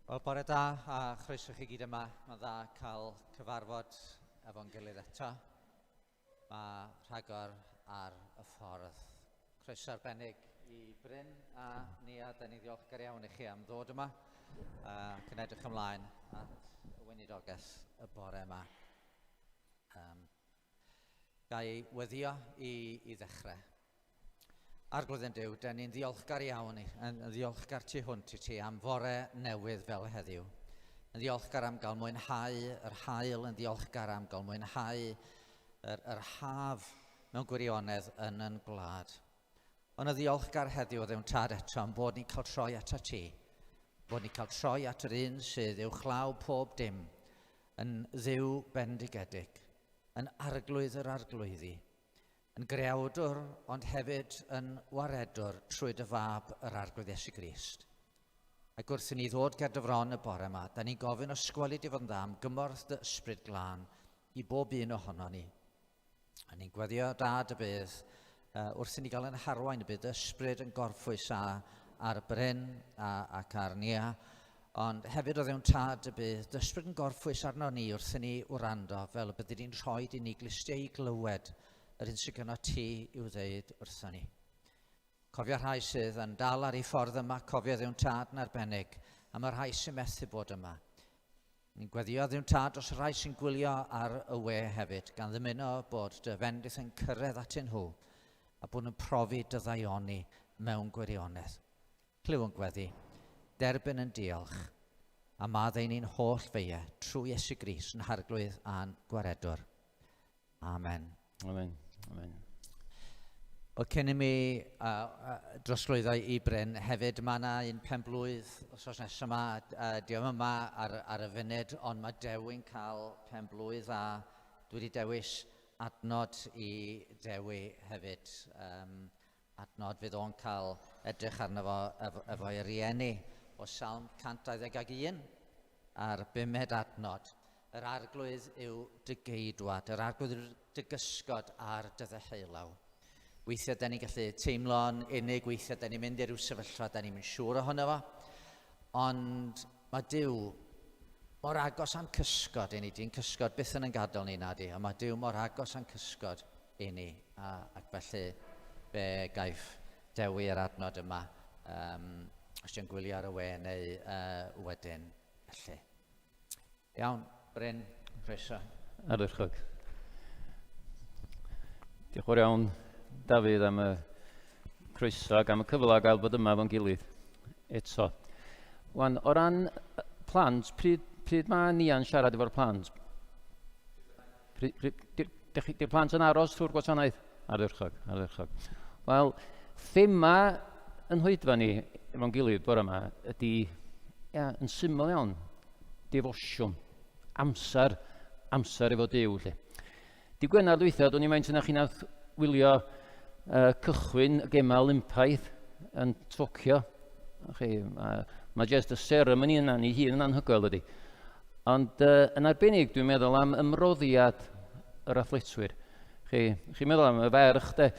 Wel, bore da a chroeso chi gyd yma. Mae'n dda cael cyfarfod efo'n gilydd eto. Mae rhagor ar y ffordd. Croeso arbennig i Bryn a Nia. Da ni ddiolchgar iawn i chi am ddod yma ac yn edrych ymlaen at y weinidogaeth y bore yma. Um, ga i weddio i, i ddechrau. Arglwydd yn Duw, dyn ni'n ddiolchgar iawn, yn ddiolchgar tu hwnt i ti am fore newydd fel heddiw. Yn ddiolchgar am gael mwynhau yr haul, yn ddiolchgar am gael mwynhau yr, yr haf mewn gwirionedd yn yn gwlad. Ond yn ddiolchgar heddiw o ddewn tad eto am bod ni'n cael troi at ti, bod ni'n cael troi at yr un sydd uwchlaw pob dim, yn ddiw bendigedig, yn arglwydd yr arglwyddi, Yn greawdwr, ond hefyd yn waredwr trwy dy fab yr Arglwydd Iesu Grist. Ac wrth i ni ddod ger dy fron y bore yma, da ni'n gofyn os gweli di fod yn dda am gymorth dy ysbryd glân i bob un ohono ni. A ni'n gweddio dad y bydd uh, wrth i ni gael yn harwain y bydd dy ysbryd yn gorffwys a, ar Bryn a, ac ar Nia, Ond hefyd o ddewn tad y bydd dy ysbryd yn gorffwys arno ni wrth i ni wrando fel y byddi di'n rhoi i ni glustiau i glywed yr hyn sydd gyda ti i'w ddeud wrtho ni. Cofio rhai sydd yn dal ar ei ffordd yma, cofio ddewn tad yn arbennig am y rhai sy'n methu bod yma. Ni'n gweddio ddewn tad dros y rhai sy'n gwylio ar y we hefyd, gan ddymuno bod dy fendith yn cyrraedd atyn nhw a bod nhw'n profi dy ddaioni mewn gwirionedd. Clyw yn gweddi, derbyn yn diolch, a maddau ni'n holl feiau trwy Iesu Grist yn Harglwydd a'n Gwaredwr. Amen. Amen. Amen. Wel, cyn i mi uh, uh, drosglwyddo i Bryn, hefyd mae yna un pen blwydd wythnos nesaf yma, uh, diolch yma ar, ar y funud, ond mae Dewi'n cael pen blwydd a dwi wedi dewis adnod i Dewi hefyd. Um, Adnod fydd o'n cael edrych arno fo efo, efo'i rieni o Salm 121 a'r bumed adnod. Yr arglwydd yw dy geidwad, yr arglwydd yw dy gysgod a'r dy ddeheulaw. Weithiau da ni'n gallu teimlo'n unig, weithiau da ni'n mynd i ryw sefyllfa da ni'n mynd siŵr ohono fo, ond mae Duw mor agos â'n cysgod i ni. Di'n cysgod byth yn yn gadael ni na di, ond mae Duw mor agos â'n cysgod i ni, a, ac felly fe gaiff Dewi yr adnod yma, um, os ti'n gwylio ar y we neu uh, wedyn felly. Iawn, Bryn, croeso. Ardderchog. Diolch fawr iawn, Dafydd, am y croeso ac am y cyfle gael bod yma efo'n gilydd eto. Wan, o ran plant, pryd, pryd mae Nia'n siarad efo'r plant? Pryd, pryd, Di'r plant yn aros trwy'r gwasanaeth? Ardderchog, ardderchog. Wel, thema yn hoedfa ni efo'n gilydd bore yma ydy, ia, yn syml iawn, defosiwn, amser, amser efo Duw, lle. Di Gwener dwytha, dwi'n i'n faint yna chi nath wylio uh, cychwyn y gemau Olympaidd yn Tokyo. Chi, mae, mae just y ceremony yna ni hun yn anhygoel ydy. Ond uh, yn arbennig, dwi'n meddwl am ymroddiad yr athletwyr. Chi, chi'n meddwl am y ferch, de,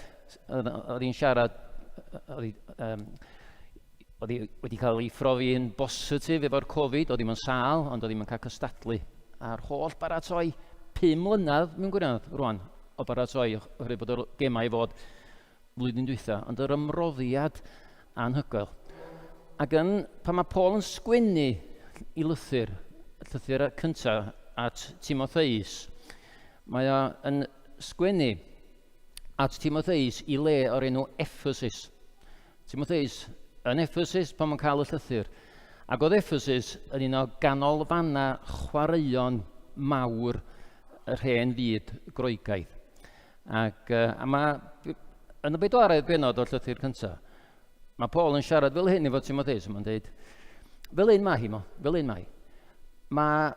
oedd hi'n siarad, oedd hi, um, oedd hi wedi cael ei phrofi'n bositif efo'r Covid, oedd hi'n sâl, ond oedd hi'n cael cystadlu. A'r holl baratoi, 5 mlynedd mewn gwirionedd rwan o baratoi, oherwydd bod yr gemau i fod flwyddyn dwytha, ond yr ymroddiad anhygoel. Ac yn, pan mae Paul yn sgwennu i lythyr, llythyr cyntaf at Timotheus, mae o yn sgwennu at Timotheus i le o'r enw Ephesus. Timotheus yn Ephesus pan mae'n cael y llythyr. Ac oedd Ephesus yn un o ganolfannau chwaraeon mawr yr hen fyd Groegaidd. Ac uh, a mae, yn y bedwaredd benod o'r llythyr cyntaf, mae Paul yn siarad fel hyn efo Timotheus, mae'n dweud, fel un mae hi, mo, fel un mae. Mae,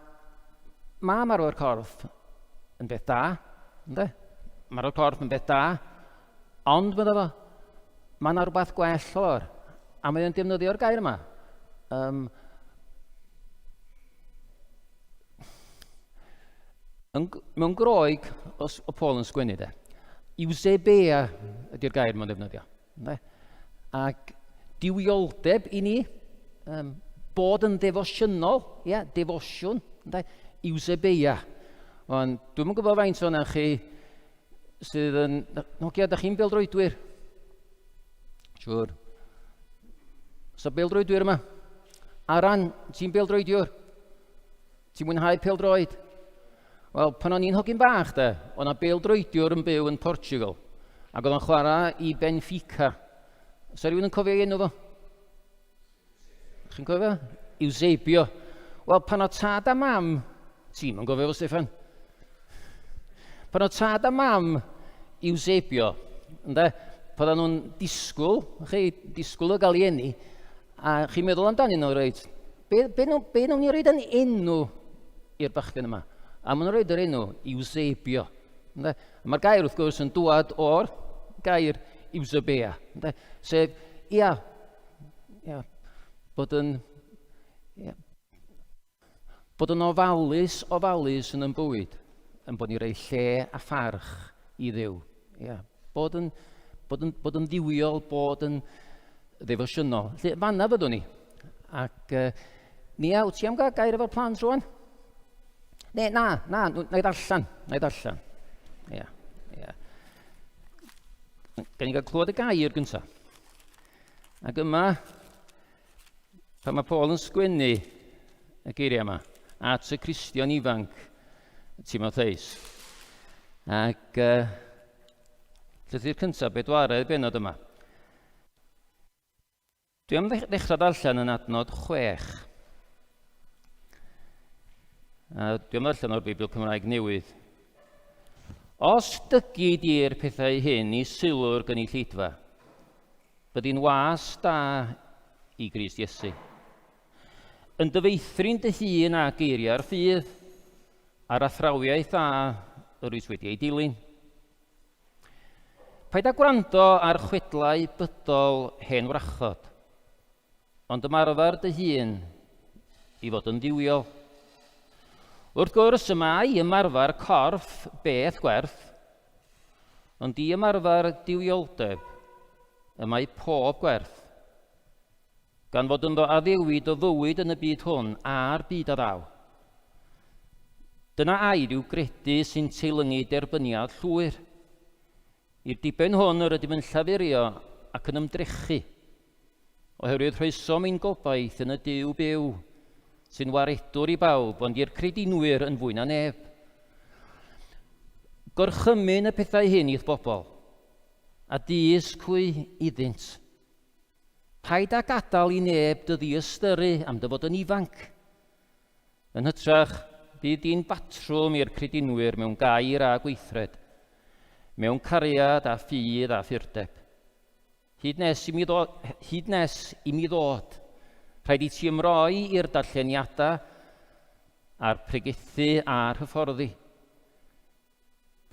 mae marfer corff yn beth da, ynddo? Marfer corff yn beth da, ond, meddai fo, mae yna rhywbeth gwell o'r, a mae o'n defnyddio'r gair yma. Um, Yn, mewn Groeg, os o Paul yn sgwennu de, eusebia ydy'r gair mae'n defnyddio. Ne? Ac duwioldeb i ni, um, Bod yn ddefosiynol, ia, defosiwn, ynde, eusebeia. Ond dwi'm yn gwybod faint o'na chi sydd yn... Nogia, da chi'n beldroedwyr? Siwr. So beldroedwyr yma? Aran, ti'n beldroediwr? Ti'n mwynhau peldroed? Wel, pan o'n i'n hogyn bach, de, o'na beldroediwr yn byw yn Portugal, ac oedd o'n chwarae i Benfica. So rhywun yn cofio ei enw fo? Chi'n cofio? Eusebio. Wel, pan o tad a mam... Ti'n yn gofio fo, Steffan? Pan o tad a mam Eusebio, ynde, pan oedden nhw'n disgwyl, chi, disgwyl o gael ei eni, a chi'n meddwl amdanyn nhw, reit, be, be, nhw, be nhw'n ei roed yn enw i'r bachgen yma? A maen nhw'n rhoid yr enw Eusebio. Ynde? Mae'r gair, wrth gwrs, yn dŵad o'r gair Eusebia. Ynde? Sef, ia, ia, bod yn, ia, bod yn ofalus, ofalus yn yn bywyd, yn bod ni'n rhoi lle a pharch i Dduw. Ia, bod yn, bod yn, bod yn ddiwiol, bod yn ddefosiynol. Felly, fanna fyddwn ni. Ac uh, Nia, wyt ti am gael gair efo'r plant rwan? Ne, na, na, na i ddarllen, na i ddarllen. Ia, ia. Gan i gael clywed y gair gyntaf. Ac yma, pan mae Paul yn sgwennu y geiriau yma at y Cristion ifanc Timotheus. Ac uh, llythyr cyntaf, bedwaredd benod yma. Dwi am ddechrau darllen yn adnod 6. A dwi am ddarllen o'r Beibl Cymraeg Newydd. Os dygi di'r pethau hyn i sylw'r gynulleidfa, byddi'n was da i Grist Iesu. Yn dy feithrin dy hun â geiriau'r ffydd a'r athrawiaeth dda yr wyt wedi ei dilyn. Paid â gwrando ar chwedlau bydol hen wrachod, ond ymarfer dy hun i fod yn dduwiol. Wrth gwrs, y mae ymarfer corff beth gwerth, ond i ymarfer duwioldeb y mae pob gwerth, gan fod ynddo addewid o fywyd yn y byd hwn a'r byd a ddaw. Dyna air i'w gredu sy'n teilyngu derbyniad llwyr. I'r diben hwn yr ydym yn llafurio ac yn ymdrechu, oherwydd rhoesom ein gobaith yn y Duw byw, sy'n waredwr i bawb, ond i'r credinwyr yn fwy na neb. Gorchymyn y pethau hyn i'th bobl, a dysg hwy iddynt. Paid â gadael i neb dy ddiystyru am dy fod yn ifanc. Yn hytrach, bydd di'n batrwm i'r credinwyr mewn gair a gweithred, mewn cariad a ffydd a phurdeb. Hyd nes i mi ddod, hyd nes i mi ddod, rhaid i ti ymroi i'r darlleniadau a'r pregethu a'r hyfforddi.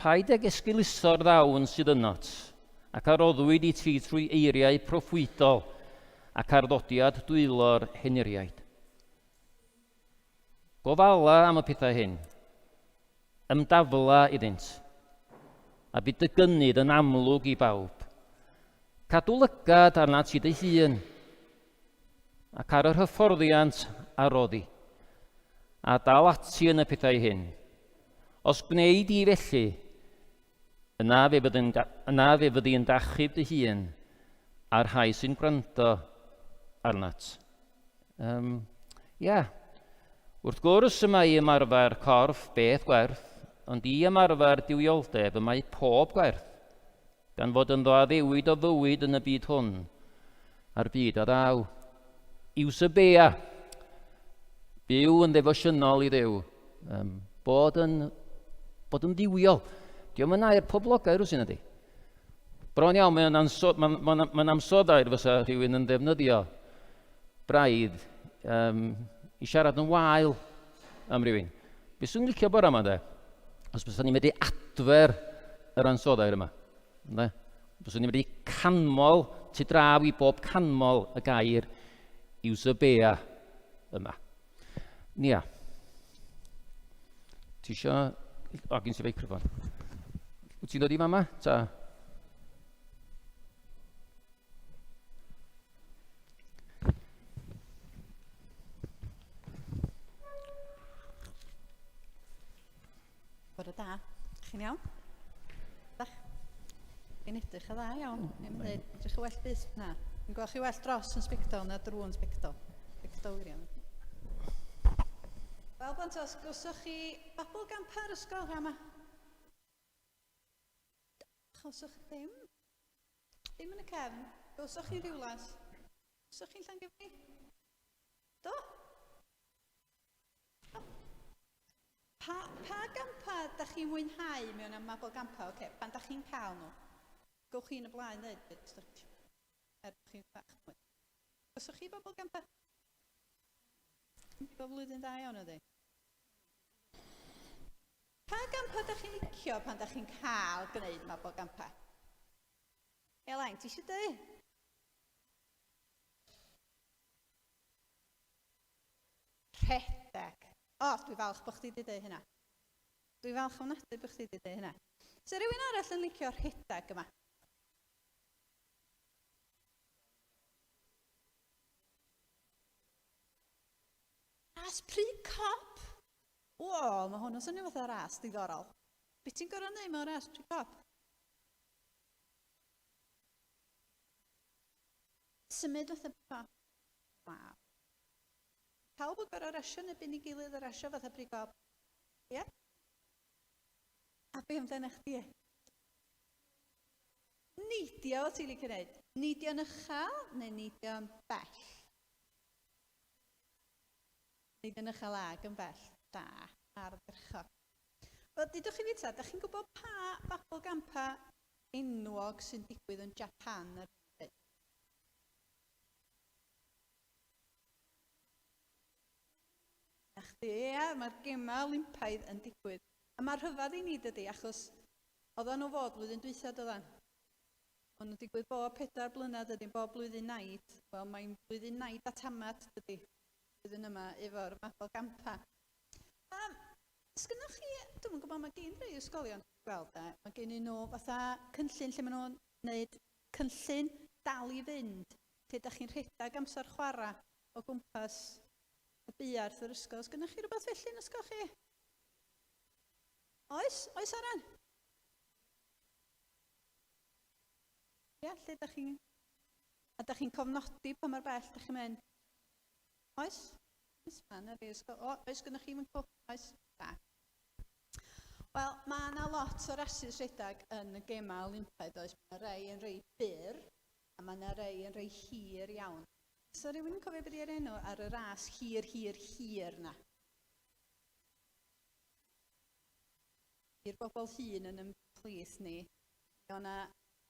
Paid ag esgeuluso'r ddawn sydd ynot, ac a roddwyd i ti trwy eiriau proffwydol ac arddodiad dwylo'r henuriaid. Gofala am y pethau hyn, ymdafla iddynt, a bydd dy gynnydd yn amlwg i bawb. Cadw lygad arnat ti dy hun, ac ar yr hyfforddiant a roddi, a dal ati yn y pethau hyn. Os gwnei di felly, yna fe fyddi'n, yna fe fyddi yn dachub dy hun a'r rhai sy'n gwrando arnat. Um, ia, wrth gwrs y mae ymarfer corff beth gwerth, ond i ymarfer duwioldeb y mae pob gwerth, gan fod ynddo addewid o fywyd yn y byd hwn a'r byd a ddaw. Eusebia, byw yn ddefosiynol i Dduw, um, bod yn, bod yn ddiwiol. Diolch yn air poblogaidd rhywsyn ydy. Bron iawn, mae'n anso, ma, ma, ma, ma amsoddair fysa rhywun yn ddefnyddio braidd um, i siarad yn wael am rhywun. Be swn i'n licio bore yma, de? Os bysa ni'n medru adfer yr ansoddair yma. Ynde? Byswn ni'n medru canmol, tu draw i bob canmol y gair eusebia yma. Nia, ti isio... O, gen ti feicroffon. Wyt ti'n dod i fama? Ta? Bore da. Chi'n iawn? Dach? Chi'n edrych yn dda iawn. Ni'n mynd dweud, edrych yn well byth. Na. Yn gweld chi well dros yn sbectol na drwy yn sbectol. Sbectol wirion. Wel, blant, os gwswch chi babl gampa'r ysgol rha yma? Chawsoch ddim? Ddim yn y cefn. Gwswch chi rhywlas? Gwswch chi'n Llangefni? Do? Pa, pa gampa da chi'n mwynhau mewn am mabolgampa? Oce, okay, pan da chi'n cael nhw? Gowch chi yn y blaen dweud beth os da chi er bod chi'n bach mwy. Goswch chi bobl gampa? Bob flwyddyn dda iawn ydy. Pa gampa da chi'n licio pan da chi'n cael gwneud mabolgampa? Elain, ti eisiau dweud? Rhedeg. O, dwi falch bod chdi wedi dweud hynna. Dwi falch ofnadwy bod chdi wedi dweud hynna. So rhywun arall yn licio rhedeg yma? Ras pry cop? O, mae hwn yn swnio fatha ras diddorol. Be ti'n gorfod neud mewn ras pry cop? Symud fatha pry cop. Waw. Pawb yn gorfod rasio yn erbyn ei gilydd a rasio fatha pry cop. Ie? A be amdano chdi? Neidio, ti'n licio neud? Neidio'n uchel neu neidio'n bell? Neidio'n uchel ag yn bell. Da, ardderchog. Wel, dudwch chi fi ta, da chi'n gwybod pa fabolgampa enwog sy'n digwydd yn Japan ar hyn o bryd? Na chdi, ia, mae'r gemau Olympaidd yn digwydd. A mae'r rhyfedd i ni, dydy, achos oedden nhw fod blwyddyn dwytha, doedden? Maen nhw'n digwydd bob 4 blynedd, dydy, bob blwyddyn naid. Wel, mae'n blwyddyn naid a tamad, dydy, blwyddyn yma, efo'r mabolgampa. Sgynnoch chi, dwi'm yn gwybod, mae gen rhai ysgolion, dwi'n gweld e, mae gen nhw fatha cynllun lle maen nhw'n gwneud cynllun dal i fynd, lle da chi'n rhedeg amser chwarae o gwmpas y buarth yr ysgol. Sgynnoch chi rhywbeth felly yn ysgol chi? Oes? Oes, Aran? Ia, lle da chi'n... A da chi'n cofnodi pa mor bell da chi'n mynd? Oes? Oes, mae yna rhai ysgol... O, oes gynnoch chi yn cwp? Oes? Da. Wel, mae yna lot o rasys rhedeg yn y gemau Olympaidd, oes? Mae yna rhai yn rei byr, a mae yna rhai yn rei hir iawn. So rhywun yn cofio beth yw'r enw ar y ras hir, hir, hir na? I'r bobl hŷn yn ymplith ni, mi oedd 'na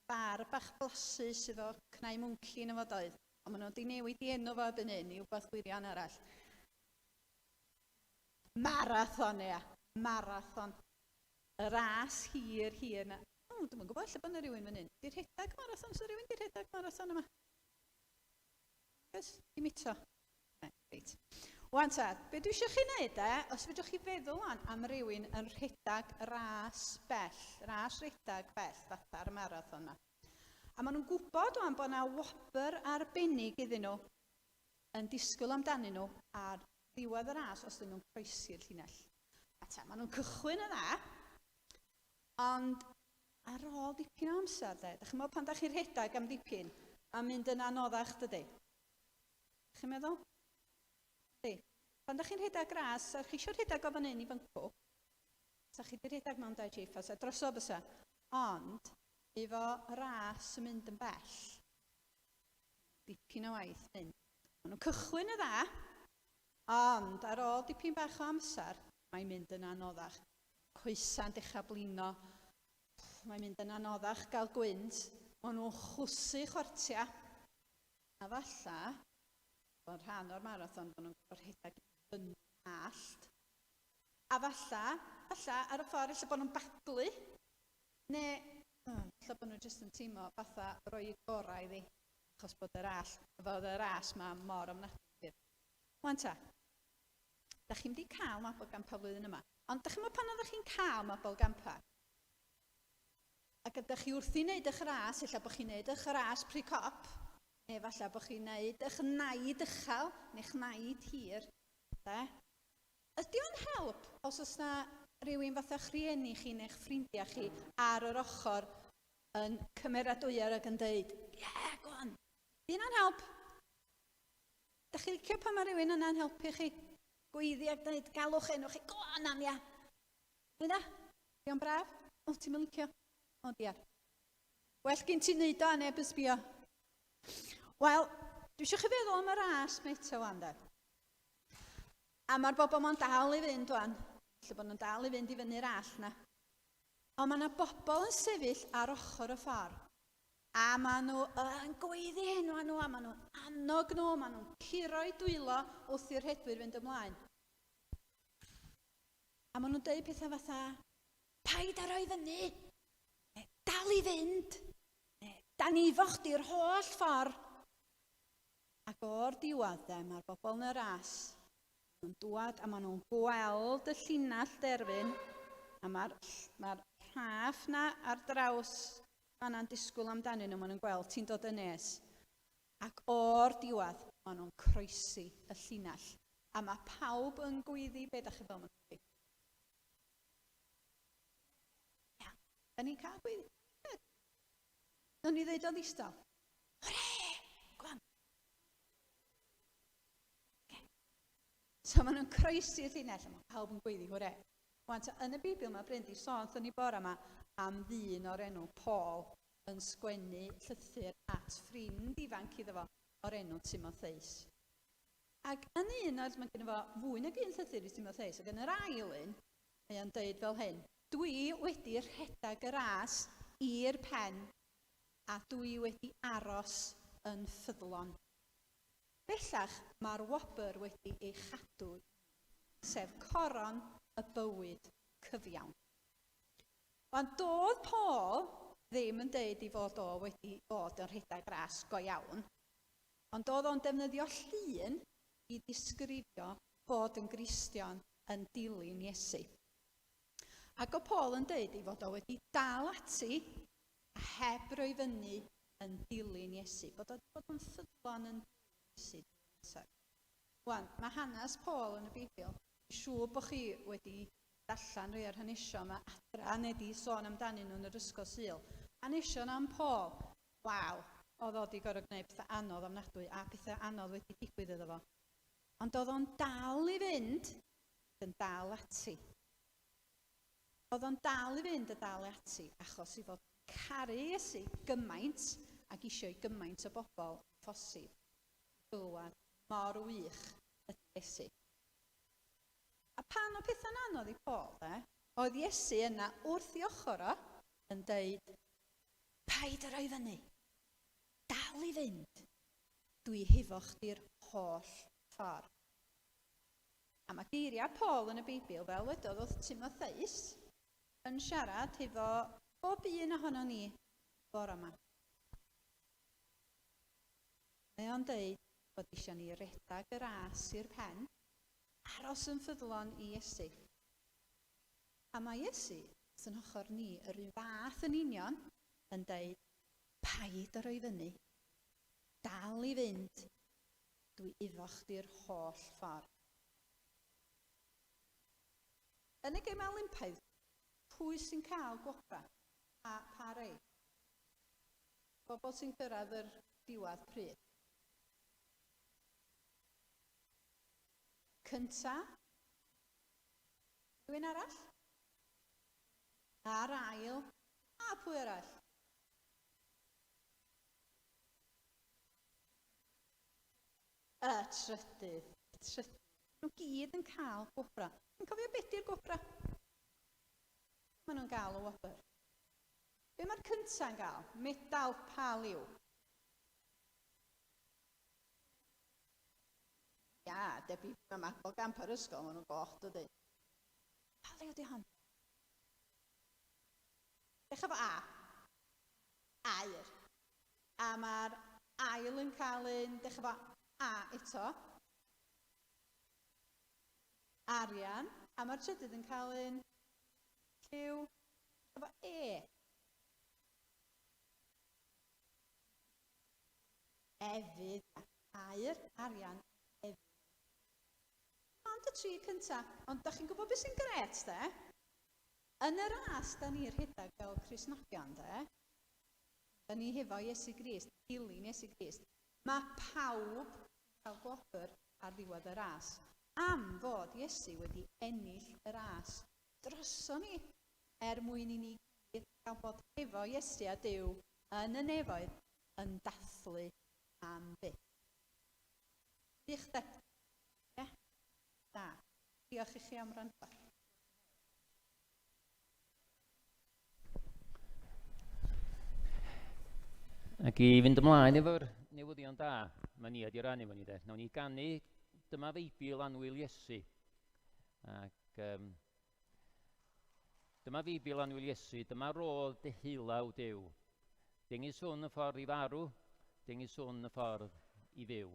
bar bach blasus efo cnau mwnci yno fo doedd, ond maen nhw wedi newid i enw fo erbyn hyn i wbath gwirion arall. Marathon, ia, marathon. Y ras hir, hir 'na. O, dwi'm yn gwybod, ella bod 'na rywun fan hyn. 'Di rhedeg marathon? Oes 'na rywun 'di rhedeg marathon yma? Oes? Dim eto? Reit. Wan ta, be dwi eisiau chi wneud e, os fedrwch chi feddwl wan am rywun yn rhedeg ras bell, ras rhedeg bell, fatha'r marathon ma. A maen nhw'n gwybod wan bod yna wobr arbennig iddyn nhw yn disgwyl amdanyn nhw ar ddiwedd y ras os dyn nhw'n croesi'r llinell. A ta, maen nhw'n cychwyn yn dda, ond ar ôl dipyn o amser, de, dach chi'n meddwl pan dach chi'n rhedeg am dipyn, mae'n mynd yn anoddach, dydy? Dach chi'n meddwl? Ydy. Pan dach chi'n rhedeg ras, a chi eisiau rhedeg o fan hyn i fyncw, sa chi wedi rhedeg mewn dau jiff, a drosodd fysa. Ond, efo ras yn mynd yn bell, dipyn o waith mynd. Maen nhw'n cychwyn y dda, ond ar ôl dipyn bach o amser, mae'n mynd yn anoddach. Coesa'n dechrau blino, mae'n mynd yn anoddach gael gwynt, maen nhw'n chwysu chwartia, a falla, bod rhan o'r marathon, bod nhw'n gorfod rhedeg i fyny allt. A falla, falla ar y ffordd, ella bod nhw'n baglu, neu ella bod nhw jyst yn teimlo fatha roi y gorau iddi, achos bod yr all, bod y ras ma mor ofnadwy. Wan ta, da chi'n mynd i cael mabolgampa flwyddyn yma. Ond da chi'n meddwl pan oeddech chi'n cael mabolgampa, ac ydych chi wrthi'n neud eich ras, ella bod chi'n neud eich ras pry cop, neu falle bod chi'n neud eich naid uchel, neu'ch naid hir, de? Ydy o'n help os oes na rhywun fatha rhieni chi neu'ch ffrindiau chi ar yr ochr yn cymeradwyo ac yn deud, ie, yeah, go on. Di hynna'n help? Da chi'n licio pan mae rhywun yna'n helpu chi? Gweiddi ac dweud, galwch enw chi, go on, Ania. Yna? Diolch braf? O, ti'n mynd licio? O, diar. Well gen ti wneud o a neb yn sbio. Wel, dwi eisiau chi feddwl am y ras mae eto wan, de. A mae'r bobl ma'n dal i fynd wan. Felly bod nhw'n dal i fynd i fyny'r all na. Ond mae yna bobl yn sefyll ar ochr y ffordd. A maen nhw yn gweiddi enwa nhw, a maen nhw'n annog nhw, maen nhw'n curo'u dwylo wrth i'r rhedwyr fynd ymlaen. A maen nhw'n deud pethau fatha, paid â rhoi fyny, neu dal i fynd, neu da ni efo chdi'r holl ffordd. Ac o'r diwedd, de, mae'r bobl yn y ras, maen nhw'n dwad a maen nhw'n gweld y llinell derfyn, a mae'r mae rhaff na ar draws fanna'n disgwyl amdanyn nhw, maen nhw'n gweld ti'n dod yn nes. Ac o'r diwedd, maen nhw'n croesi y llinell. A mae pawb yn gweiddi, be da chi fel maen nhw'n gweiddi? Ia, da ni'n cael gweiddi. Nawn ni ddeud o'n ddistaw. Hwre! Go on. Okay. So maen nhw'n croesi y llinell a mae pawb yn gweiddi hwre. Wan ta, yn y Beibl mae Bryn di sôn wrthon ni bore yma am ddyn o'r enw Paul yn sgwennu llythyr at ffrind ifanc iddo fo o'r enw Timotheus. Ac yn un o'r, mae gen fo fwy nag un llythyr i Timotheus, ac yn yr ail un, mae o'n deud fel hyn, dwi wedi rhedeg y ras i'r pen a dwi wedi aros yn ffyddlon. Bellach mae'r wobr wedi ei chadw i mi, sef coron y bywyd cyfiawn. Ond doedd Paul ddim yn deud ei fod o wedi bod yn rhedeg ras go iawn, ond oedd o'n defnyddio llun i ddisgrifio bod yn Gristion yn dilyn Iesu. Ac o Paul yn deud ei fod o wedi dal ati a heb roi fyny yn dilyn Iesu, bod o wedi bod yn ffyddlon yn dilyn Iesu drwy'r amser. Wan, mae hanes Paul yn y Beibl, dwi'n siŵr bod chi wedi darllen rhai o'r hanesion yma adra neu di sôn amdanyn nhw yn yr ysgol Sul. Hanesion am Paul, waw, oedd o wedi gorfod gwneud pethau anodd ofnadwy a pethau anodd wedi digwydd iddo fo. Ond oedd o'n dal i fynd ac yn dal ati. Oedd o'n dal i fynd a dal ati achos ei fod o'n caru Iesu gymaint ac eisiau i gymaint o bobl phosib glywed mor wych ydy Iesu. A pan oedd pethau'n anodd i Paul, de, oedd Iesu yna wrth ei ochr o yn deud, paid â rhoi fyny, dal i fynd, dwi hefo chdi'r holl ffordd. A mae geiriau Paul yn y Beibl, fel wedodd wrth Timotheus, yn siarad hefo bob un ohono ni bore yma. Mae o'n deud bod eisiau ni redag y ras i'r pen, aros yn ffyddlon i Iesu. A mae Iesu, wrth yn ochr ni, yr un fath yn union, yn deud, paid â rhoi fyny, dal i fynd, dwi efo chdi'r holl ffordd. Yn y Gemau Olympaidd, pwy sy'n cael gwobrau? Pa, pa rei? Bobl sy'n cyrraedd yr diwedd pryd? Cynta? Rhywun arall? A'r ail? A pwy arall? Y trydydd. Y trydydd. Nhw gyd yn cael gwobrau. Chi'n cofio beth di'r gwobrau? Maen nhw'n gael y wobr. Be mae'r cyntaf yn gael? Medal pa liw? Ia, debyg mae mabol gamp ar ysgol, maen nhw'n goch, dydy. Pa liw di hon? Dechrau fo A. Aur. A mae'r ail yn cael un, dechrau fo A eto. Arian. A mae'r trydydd yn cael un lliw, dechrau fo E. Efydd, aur, arian, efydd. Ond y tri cynta. Ond da chi'n gwybod beth sy'n gret, de? Yn y ras, da ni rhedeg fel Cristnogion, de. Da ni hefo Iesu Grist, dilyn Iesu Grist. Mae pawb yn cael gwobr ar ddiwedd y ras, am fod Iesu wedi ennill y ras droson ni, er mwyn i ni gyd gael bod hefo Iesu a Duw yn y nefoedd yn dathlu am byth. Gwych de? Ie? Da. Diolch i chi am wrando. Ac i fynd ymlaen efo'r newyddion da, mae ni wedi rannu efo ni de. Nawn ni ganu Dyma Feibl Annwyl Iesu. Ac um, dyma Feibl Annwyl Iesu, dyma rodd deheulaw Duw. Dengys hwn y ffordd i farw, dengys hwn y ffordd i fyw.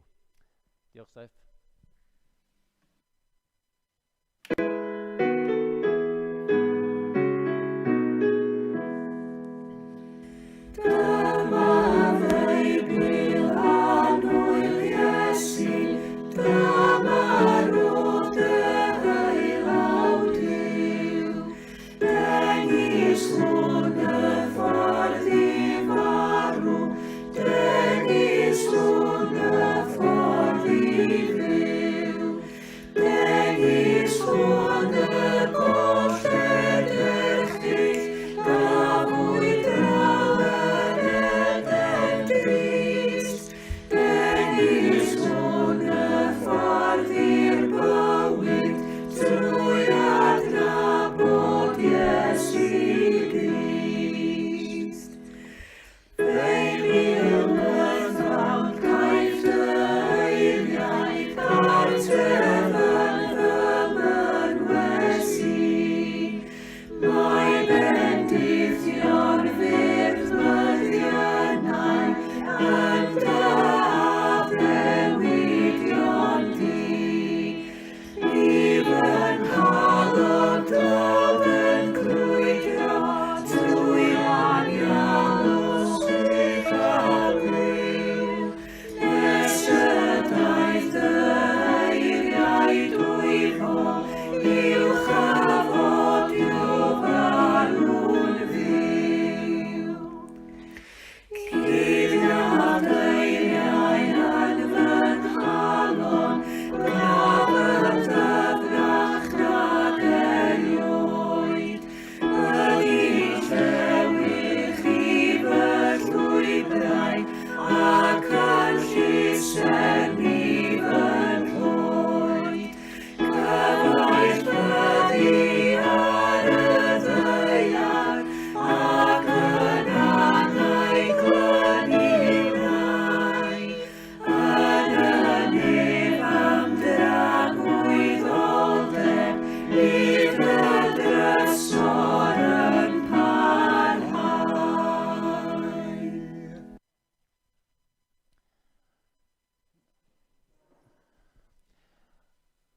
Diolch, Steph. Dengys hwn y golled erchyll, gafwyd draw yn Eden drist. Dengys hwn y ffordd i'r bywyd, trwy adnabod Iesu Grist.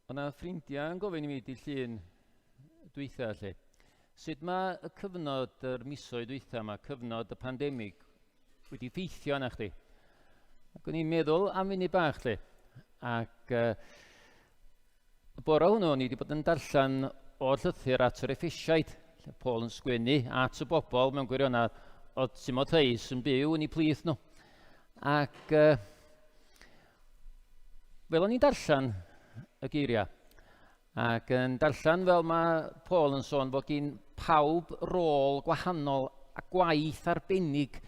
O'na ffrindiau yn gofyn i mi di llun dwytha lle. Sut mae y cyfnod yr misoedd dwytha yma, cyfnod y pandemig, wedi ffeithio arna chdi? Ac o'n i'n meddwl am funud bach lle. Ac uh, y bore hwnnw, o'n i wedi bod yn darllen o'r llythyr at yr Effesiaid, lle Paul yn sgwennu at y bobl mewn gwirionedd oedd Timotheus yn byw yn eu plith nhw. Ac uh, fel o'n i'n darllen y geiriau, ac yn darllen fel mae Paul yn sôn fod gyn pawb rôl gwahanol a gwaith arbennig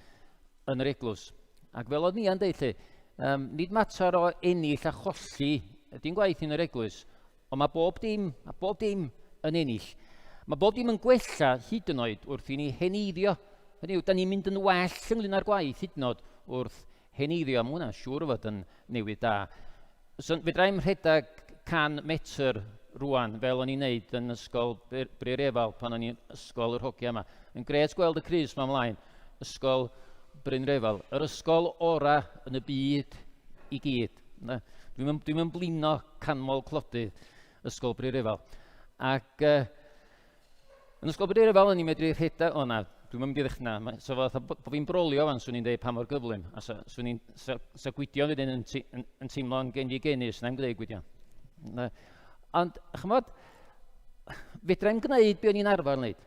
yn yr eglwys. Ac fel oedd Nia'n deud lle, um, nid mater o ennill a cholli ydy'n gwaith yn yr eglwys, ond mae bob dim, mae bob dim yn ennill. Mae bob dim yn gwella hyd yn oed wrth i ni heneiddio. Hynny yw, da ni'n mynd yn well ynglyn â'r gwaith hyd yn oed wrth heneiddio. Mae hwnna'n siŵr o fod yn newid da. So, fedra i'm rhedeg 100 metr rwan fel o'n i'n neud yn ysgol Bryn pan o'n i'n ysgol yr hogia yma. Yn gret gweld y crys ma ymlaen. Ysgol Bryn Refal. Yr ysgol ora yn y byd i gyd. Dwi'n dwi blino canmol clodydd Ysgol Bryn Refal. Ac uh, Yn Ysgol Bryn Refal, o'n i'n medru rhedeg, o na, dwi'n mynd i ddechrau, na, so fatha bod fi'n brolio fan, swn i'n dweud pa mor gyflym, a sa, swn i'n, sa, sa Gwydion wedyn yn, yn, yn teimlo'n genfigennus, na'n gwneud Gwydion. Na. Ond, chymod, fedra i'n gwneud be o'n i'n arfer wneud.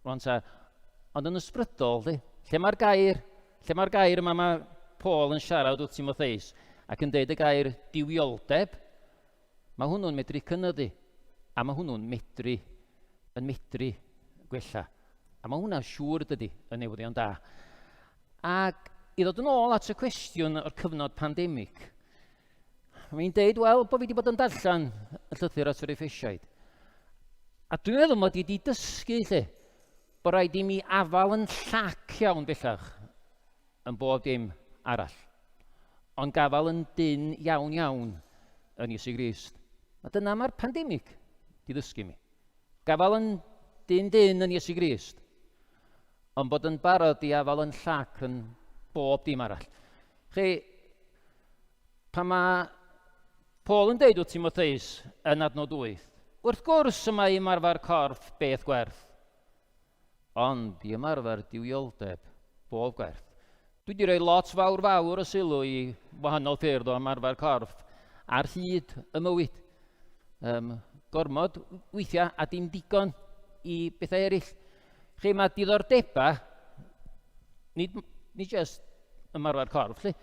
Rwan ta, ond yn ysbrydol, di, lle mae'r gair, lle mae'r gair yma mae Paul yn siarad wrth Timotheus ac yn deud y gair duwioldeb, mae hwnnw'n medru cynyddu, a mae hwnnw'n medru, yn medru gwella. A mae hwnna'n siŵr, dydy, yn newyddion da. Ac i ddod yn ôl at y cwestiwn o'r cyfnod pandemig, Mae'n deud, wel, bod fi wedi bod yn darllen y llythyr at yr Effesiaid. A dwi'n meddwl mod i wedi dysgu, lle, bod rhaid i mi afal yn llac iawn bellach yn bob dim arall. Ond gafal yn dyn iawn iawn yn Iesu Grist. A dyna mae'r pandemig di ddysgu mi. Gafal yn dyn dyn yn Iesu Grist, ond bod yn barod i afal yn llac yn bob dim arall. Chi, Pan mae Paul yn deud wrth Timotheus yn adnod 8, wrth gwrs y mae ymarfer corff beth gwerth, ond i ymarfer duwioldeb bob gwerth. Dwi wedi rhoi lot fawr fawr o sylw i wahanol ffyrdd o ymarfer corff ar hyd y mywyd. Um, gormod weithiau a dim digon i bethau eraill. Chi, mae diddordebau, nid, nid just ymarfer corff, lli,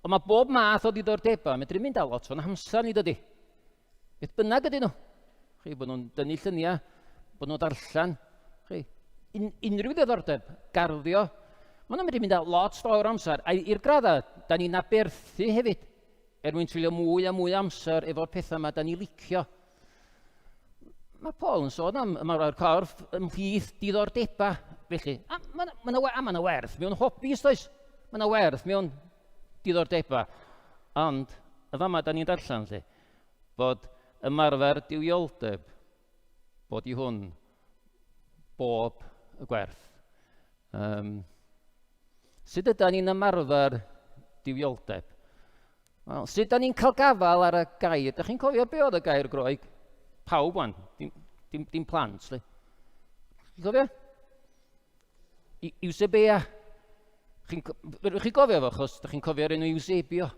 ond mae bob math o ddiddordebau yn medru mynd â lot o'n hamser ni, dydy. Beth bynnag ydyn nhw. Chi, bod nhw'n dynnu lluniau, bod nhw'n darllen, chi, un, unrhyw ddiddordeb, garddio, maen nhw'n medru mynd â lot fawr amser, a i'r graddau, da ni'n aberthu hefyd, er mwyn treulio mwy a mwy o amser efo'r pethau yma da ni licio. Mae Paul yn sôn am ymarfer corff ymhlith diddordebau, felly. A mae yna ma, ma werth mewn hobbies, does? Mae yna werth mewn diddordebau. Ond, y fama da ni'n darllen, lle, bod ymarfer duwioldeb, bod i hwn bob y gwerth. Um, sut ydy ni'n ymarfer duwioldeb? Wel, sut da ni'n cael gafael ar y gair? Da chi'n cofio be oedd y gair Groeg? Pawb wan, dim, dim, dim plant, li. Chi'n cofio? Eusebia. Chi'n chi gofio fo, achos da chi'n cofio'r enw Eusebio.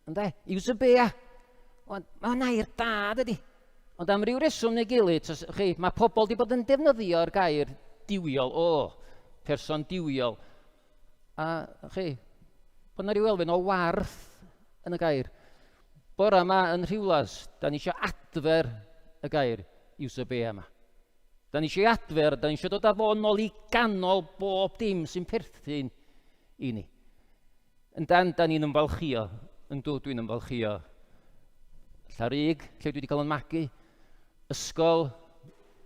Ynde? Eusebia. Mae'n air da, dydy. Ond am ryw reswm neu gilydd, tos, chi, mae pobl wedi bod yn defnyddio'r gair duwiol, o, person duwiol. A chi, bod yna ryw elfen o warth yn y gair. Bora yma yn Rhiwlas, da ni eisiau adfer y gair Eusebia yma. Da ni eisiau adfer, da ni eisiau dod â fo nôl i ganol bob dim sy'n perthyn i ni. Yndan, da ni'n ymfalchïo. Yndw, dwi'n ymfalchïo. Llarug, lle dwi wedi cael yn magu. Ysgol,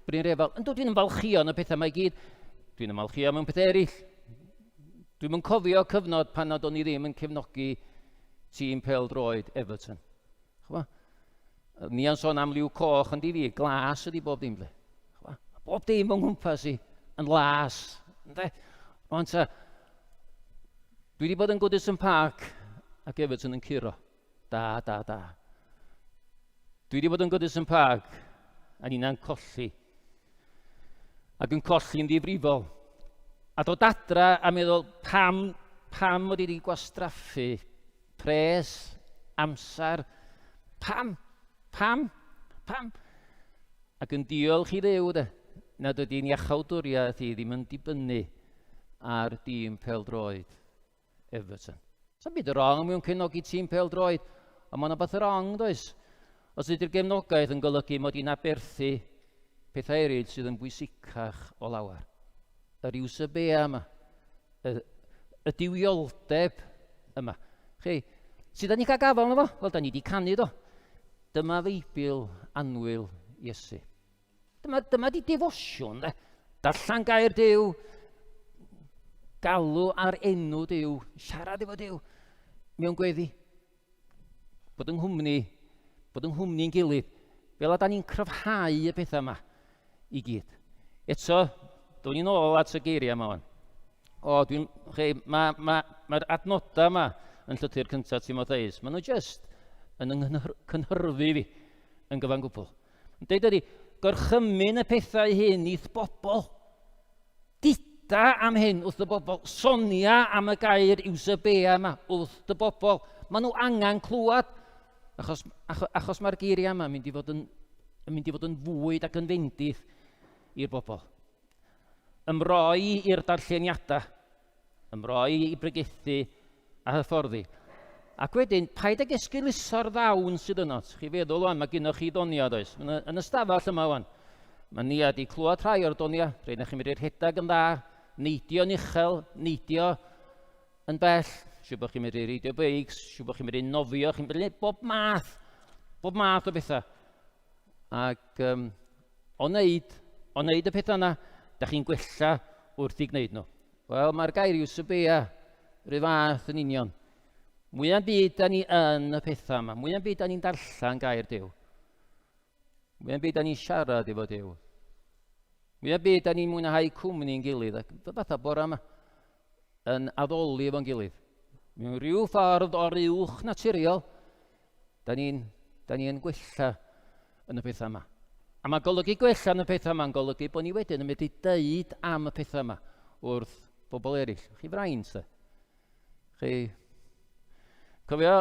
Bryn Refel. Yndw, dwi'n ymfalchïo yn y pethau mae gyd. Dwi'n ymfalchïo mewn pethau eraill. Dwi'n yn cofio cyfnod pan nad o'n i ddim yn cefnogi tîm pêl-droed Everton. Chwa? Ni yn sôn am liw coch yn di fi, glas ydi bob dim. Chwa? Bob dim o'n nghwmpas i yn las. Ynde? Rwan ta, Dwi wedi bod yn Goodison Park ac Everton yn curo. Da, da, da. Dwi wedi bod yn Goodison Park a ni'n colli. Ac yn colli'n ddifrifol. A dod adra a meddwl pam, pam mod i wedi gwastraffu pres, amser, pam, pam, pam. Ac yn diolch i Dduw de, nad ydy'n iachawdwriaeth i ddim yn dibynnu ar dîm pêl-droed Everton. Sa'm byd wrong mewn cefnogi tîm pêl-droed, ond mae'n beth wrong, does? Os ydy'r gefnogaeth yn golygu mod i'n aberthu pethau eraill sydd yn bwysicach o lawer. Yr iwsebea yma, y, y duwioldeb yma. Chi, sydd da ni'n cael gafael yno fo? Wel, da ni wedi canu do. Dyma Feibl annwyl Iesu. Dyma, dyma di defosiwn, de. Darllen gair Duw, galw ar enw Duw, siarad efo Duw, mewn gweddi. Bod yng nghwmni, bod yng nghwmni'n gilydd, fel a da ni'n cryfhau y pethau yma i gyd. Eto, dwn i'n ôl at y geiriau yma wan. O, dwi'n, chi, mae'r ma, ma, ma adnodau yma yn llythyr cyntaf Timotheus, maen nhw just yn yng cynhyrfu fi yn gyfan gwbl. Yn dweud ydy, gorchymyn y pethau hyn i'th bobl. Dida am hyn wrth y bobl. Sonia am y gair Eusebea yma wrth y bobl. Maen nhw angen clywed. Achos, achos, achos mae'r geiriau yma yn mynd i fod yn, yn mynd i fod yn fwyd ac yn fendith i'r bobl. Ymroi i'r darlleniadau, ymroi i bregethu a hyfforddi. Ac wedyn, paid ag esgeuluso'r ddawn sydd yno. Chi feddwl wan, mae gynnwch chi doniau, does? Yn y, yn y stafell yma wan, mae Nia wedi clywed rhai o'r doniau, rhaid na chi'n medru rhedeg yn dda, neidio'n uchel, neidio yn bell, siw bod chi'n medru reidio beics, siw bod chi'n medru nofio, chi'n medru bob math, bob math o bethau. Ac um, o wneud, o wneud y pethau yna, da chi'n gwella wrth i gwneud nhw. Wel, mae'r gair eusebeia rhyw fath yn union. Mwya'n byd da ni yn y pethau yma, mwya'n byd da ni'n darllen gair Duw. Mwya'n byd da ni'n siarad efo Duw. Mwya'n byd da ni'n mwynhau cwmni'n gilydd, ac fatha bora yma, yn addoli efo'n gilydd. Mewn rhyw ffordd o'r uwch naturiol, da ni'n da ni gwella yn y pethau yma. A mae golygu gwella yn y pethau yma'n golygu bod ni wedyn yn medru deud am y pethau yma wrth bobl eraill. Chi fraint, de. Chi... Cofio,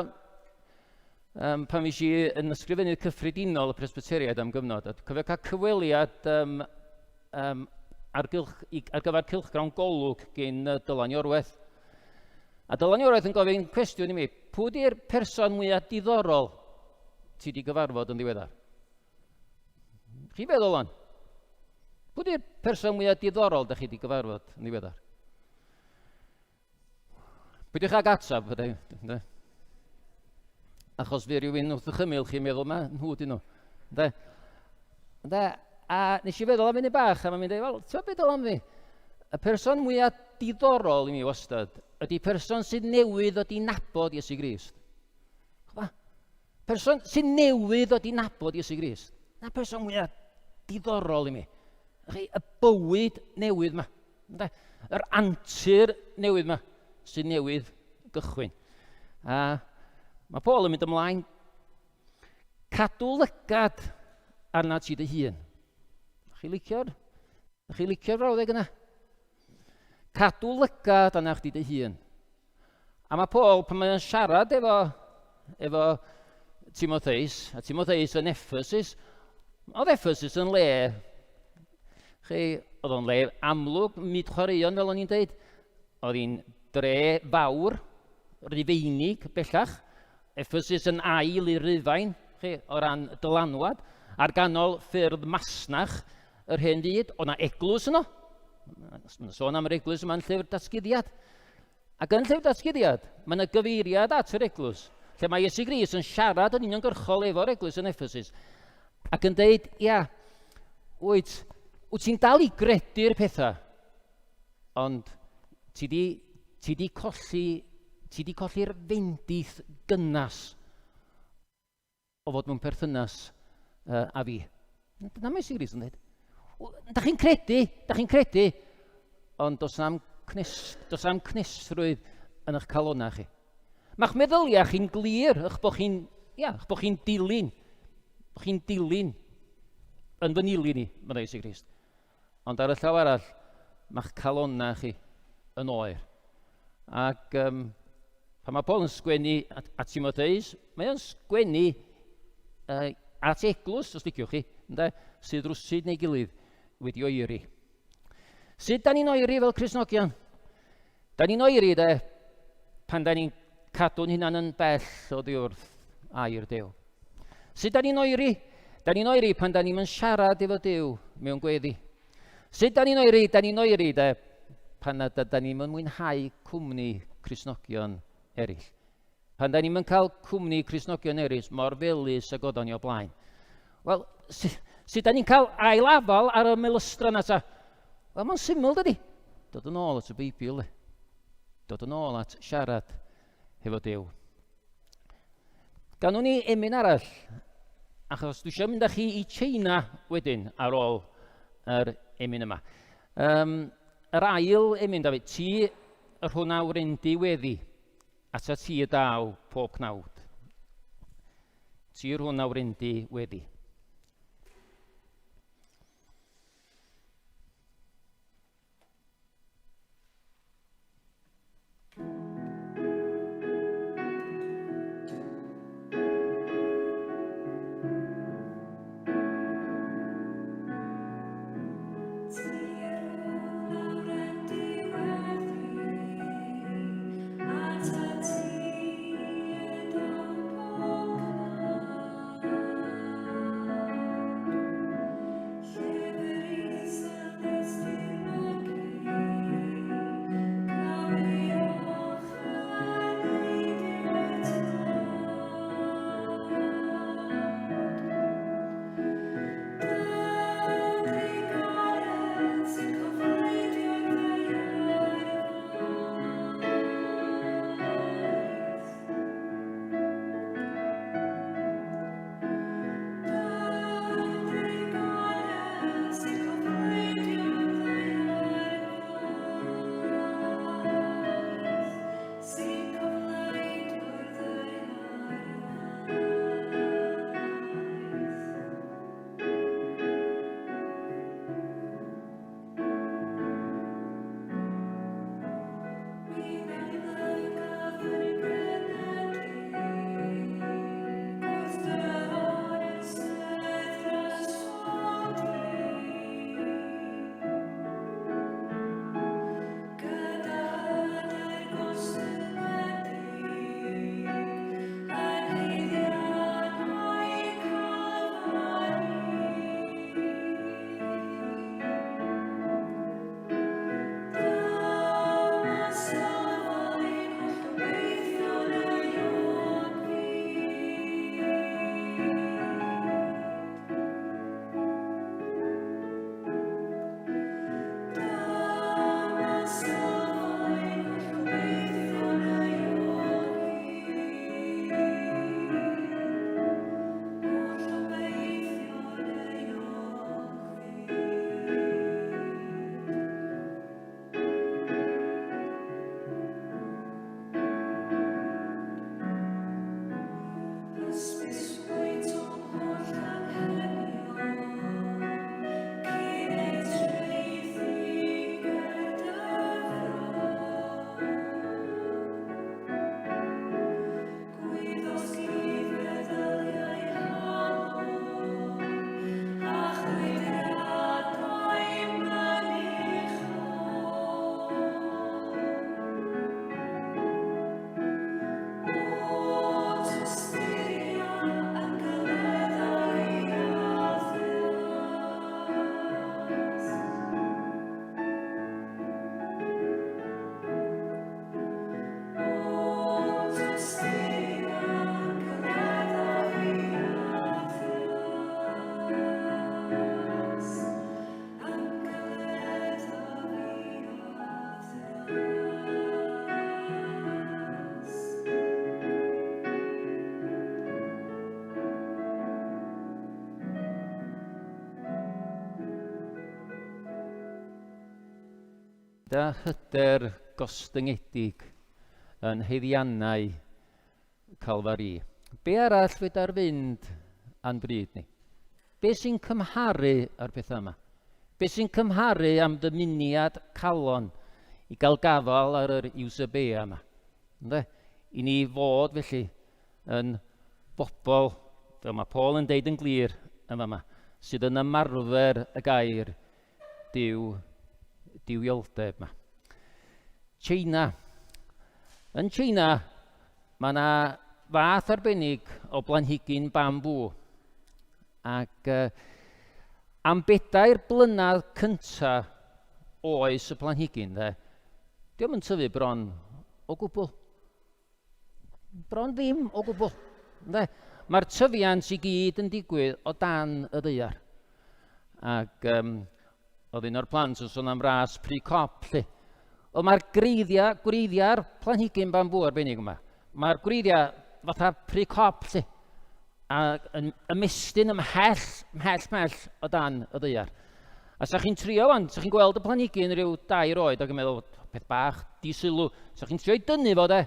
um, pan fi i yn ysgrifennydd cyffredinol y Presbyteriaid am gyfnod, a cofio cael cyfweliad um, um, ar, gylch, i, ar gyfer cylchgrawn Golwg gyn uh, Dylan Iorwerth. A Dylan Iorwerth yn gofyn cwestiwn i mi, pwy di'r person mwyaf diddorol ti wedi gyfarfod yn ddiweddar? Chi feddwl o'n? Pwy di'r person mwyaf diddorol da chi wedi gyfarfod yn ddiweddar? Peidiwch ag ateb, ynde? Achos fi rhywun wrth eich ymyl chi'n meddwl, ma nhw dyn nhw. Ynde? Ynde? A nes i feddwl am funud bach, a mae'n mynd, wel, ti'n meddwl am fi? Y person mwyaf diddorol i mi wastad ydy person sydd newydd ddod i nabod Iesu Grist. Chwa? Person sydd newydd ddod i nabod Iesu Grist. Na person mwyaf diddorol i mi. Chi, y bywyd newydd yma. Ynde? Yr antur newydd yma sydd newydd gychwyn. A mae Paul yn mynd ymlaen. Cadw lygad arna ti dy hun. Chi licio'r chi licio'r frawddeg yna? Cadw lygad arna chdi dy hun. A mae Paul, pan mae'n siarad efo, efo Timotheus, a Timotheus yn Ephesus, oedd Ephesus yn le, chi, oedd o'n le amlwg, myd chwaraeon fel o'n i'n dweud, oedd hi'n dre fawr, Rufeinig bellach, Ephesus yn ail i Rufain, chi, o ran dylanwad, ar ganol ffyrdd masnach yr hen fyd, oedd na eglwys yno. Mae'n sôn am yr eglwys yma'n llyfr datguddiad. Ac yn Llyfr Datguddiad, mae yna gyfeiriad at yr eglwys, lle mae Iesu Grist yn siarad yn uniongyrchol efo'r eglwys yn Ephesus, ac yn deud, ia, wyt, wyt ti'n dal i gredu'r pethau, ond ti di, ti di colli, ti di colli'r fendith gynnas o fod mewn perthynas uh, â fi. Dyna mae Iesu Grist yn dweud. Da chi'n credu, da chi'n credu, ond does am, cnes, does am cnesrwydd yn eich calonau chi. Mae'ch meddyliau chi'n glir, eich bod chi'n, ia, eich bod chi'n dilyn, bod chi'n dilyn yn fy nilyn i, meddai Iesu Grist. Ond ar y llaw arall, mae'ch calonnau chi yn oer. Ac um, pan mae Paul yn sgwennu at, at Timotheus, mae o'n sgwennu uh, at eglwys, os liciwch chi, ynde, sydd rwsyd neu gilydd wedi oeri. Sut da ni'n oeri fel Cristnogion? Da ni'n oeri, de, pan da ni'n cadw'n hunan yn bell oddi wrth air Duw. Sut da ni'n oeri? Da ni'n oeri pan da ni'n siarad efo Duw mewn gweddi. Sut da ni'n oeri? Da ni'n oeri, de, pan na, da, da ni'n mwynhau cwmni Cristnogion eraill. Pan da ni'n cael cwmni Cristnogion eraill mor felys ag oedden ni o blaen. Wel, sut da ni'n cael ail afal ar y melystra na ta? Wel, mae'n syml, dydy. Dod yn ôl at y Beibl, de. Dod yn ôl at siarad hefo Duw. Ganwn ni emyn arall, achos dwi eisiau mynd â chi i China wedyn ar ôl yr emyn yma. Um, yr ail emyn, David, ti yr hwnna wrendy weddi. Atat ti y daw pob cnawd. Ti yw'r hwn a wrendy weddi. Ti yw'r hwn a Gyda hyder gostyngedig yn haeddiannau Calfari. Be arall fedar fynd a'n bryd ni? Be sy'n cymharu â'r pethau yma? Be sy'n cymharu am ddymuniad calon i gael gafael ar yr Eusebea yma? Ynde? I ni fod felly yn bobl, fel mae Paul yn deud yn glir yn fama, sydd yn ymarfer y gair Duw, duwioldeb 'ma. China. Yn China, mae yna fath arbennig o blanhigyn bambŵ. Ac uh, am bedair blynedd cynta oes y planhigyn, dde, diolch yn tyfu bron o gwbl. Bron ddim o gwbl. Ynde? Mae'r tyfiant i gyd yn digwydd o dan y ddaear. Ac um, oedd un o'r plant yn sôn am ras pry cop, lle. Wel, mae'r greiddiau, gwreiddiau'r planhigyn bambŵ arbennig yma, mae'r gwreiddiau fatha pry cop, lle, a yn ymestyn ymhell, ymhell, ymhell o dan y ddaear. A sa chi'n trio wan, sa chi'n gweld y planhigyn rhyw dair oed ac yn meddwl, peth bach, di sylw, sa chi'n trio i dynnu fo de,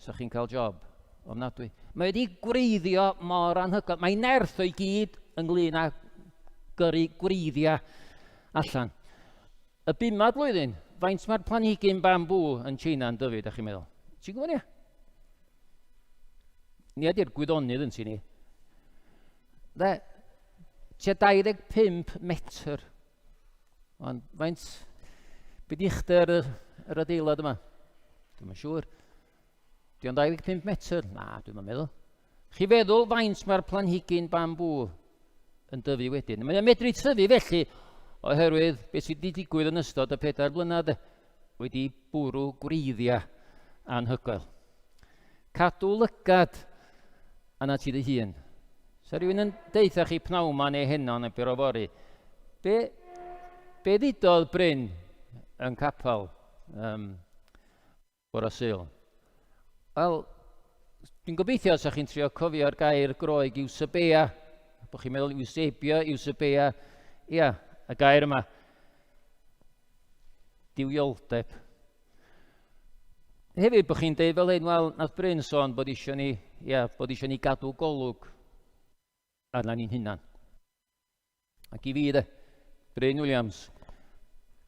sa chi'n cael job ofnadwy. Mae wedi gwreiddio mor anhygoel. Mae nerth o'i gyd ynglyn â gyrru gwreiddiau allan. Y bumad blwyddyn, faint mae'r planhigyn bambŵ yn China yn dyfu, da chi'n meddwl? Ti'n gwybod ni? Ni ydy'r gwyddonydd yn ti ni. Dde, tua 25 metr. Ond faint, be di uchder yr, yr adeilad yma? Dwi'n yn siŵr. Di o'n 25 metr? Na, dwi'n meddwl. Chi feddwl faint mae'r planhigyn bambŵ yn dyfu wedyn. Mae'n medru tyfu felly oherwydd beth sydd wedi digwydd yn ystod y pedair blynedd wedi bwrw gwreiddiau anhygoel. Cadw lygad arna ti dy hun. Sa rhywun yn deutha chi pnawn ma neu heno neu bore fory, be, be ddudodd Bryn yn capel um, bore Sul? Wel, dwi'n gobeithio sa chi'n trio cofio'r gair Groeg Eusebia, bod chi'n meddwl Eusebia, Eusebia, ia, y gair yma, duwioldeb. Hefyd bod chi'n deud fel hyn, wel, nath Bryn sôn bod eisiau ni, ia, bod eisiau ni gadw golwg arna ni'n hunan. Ac i fi de, Bryn Williams,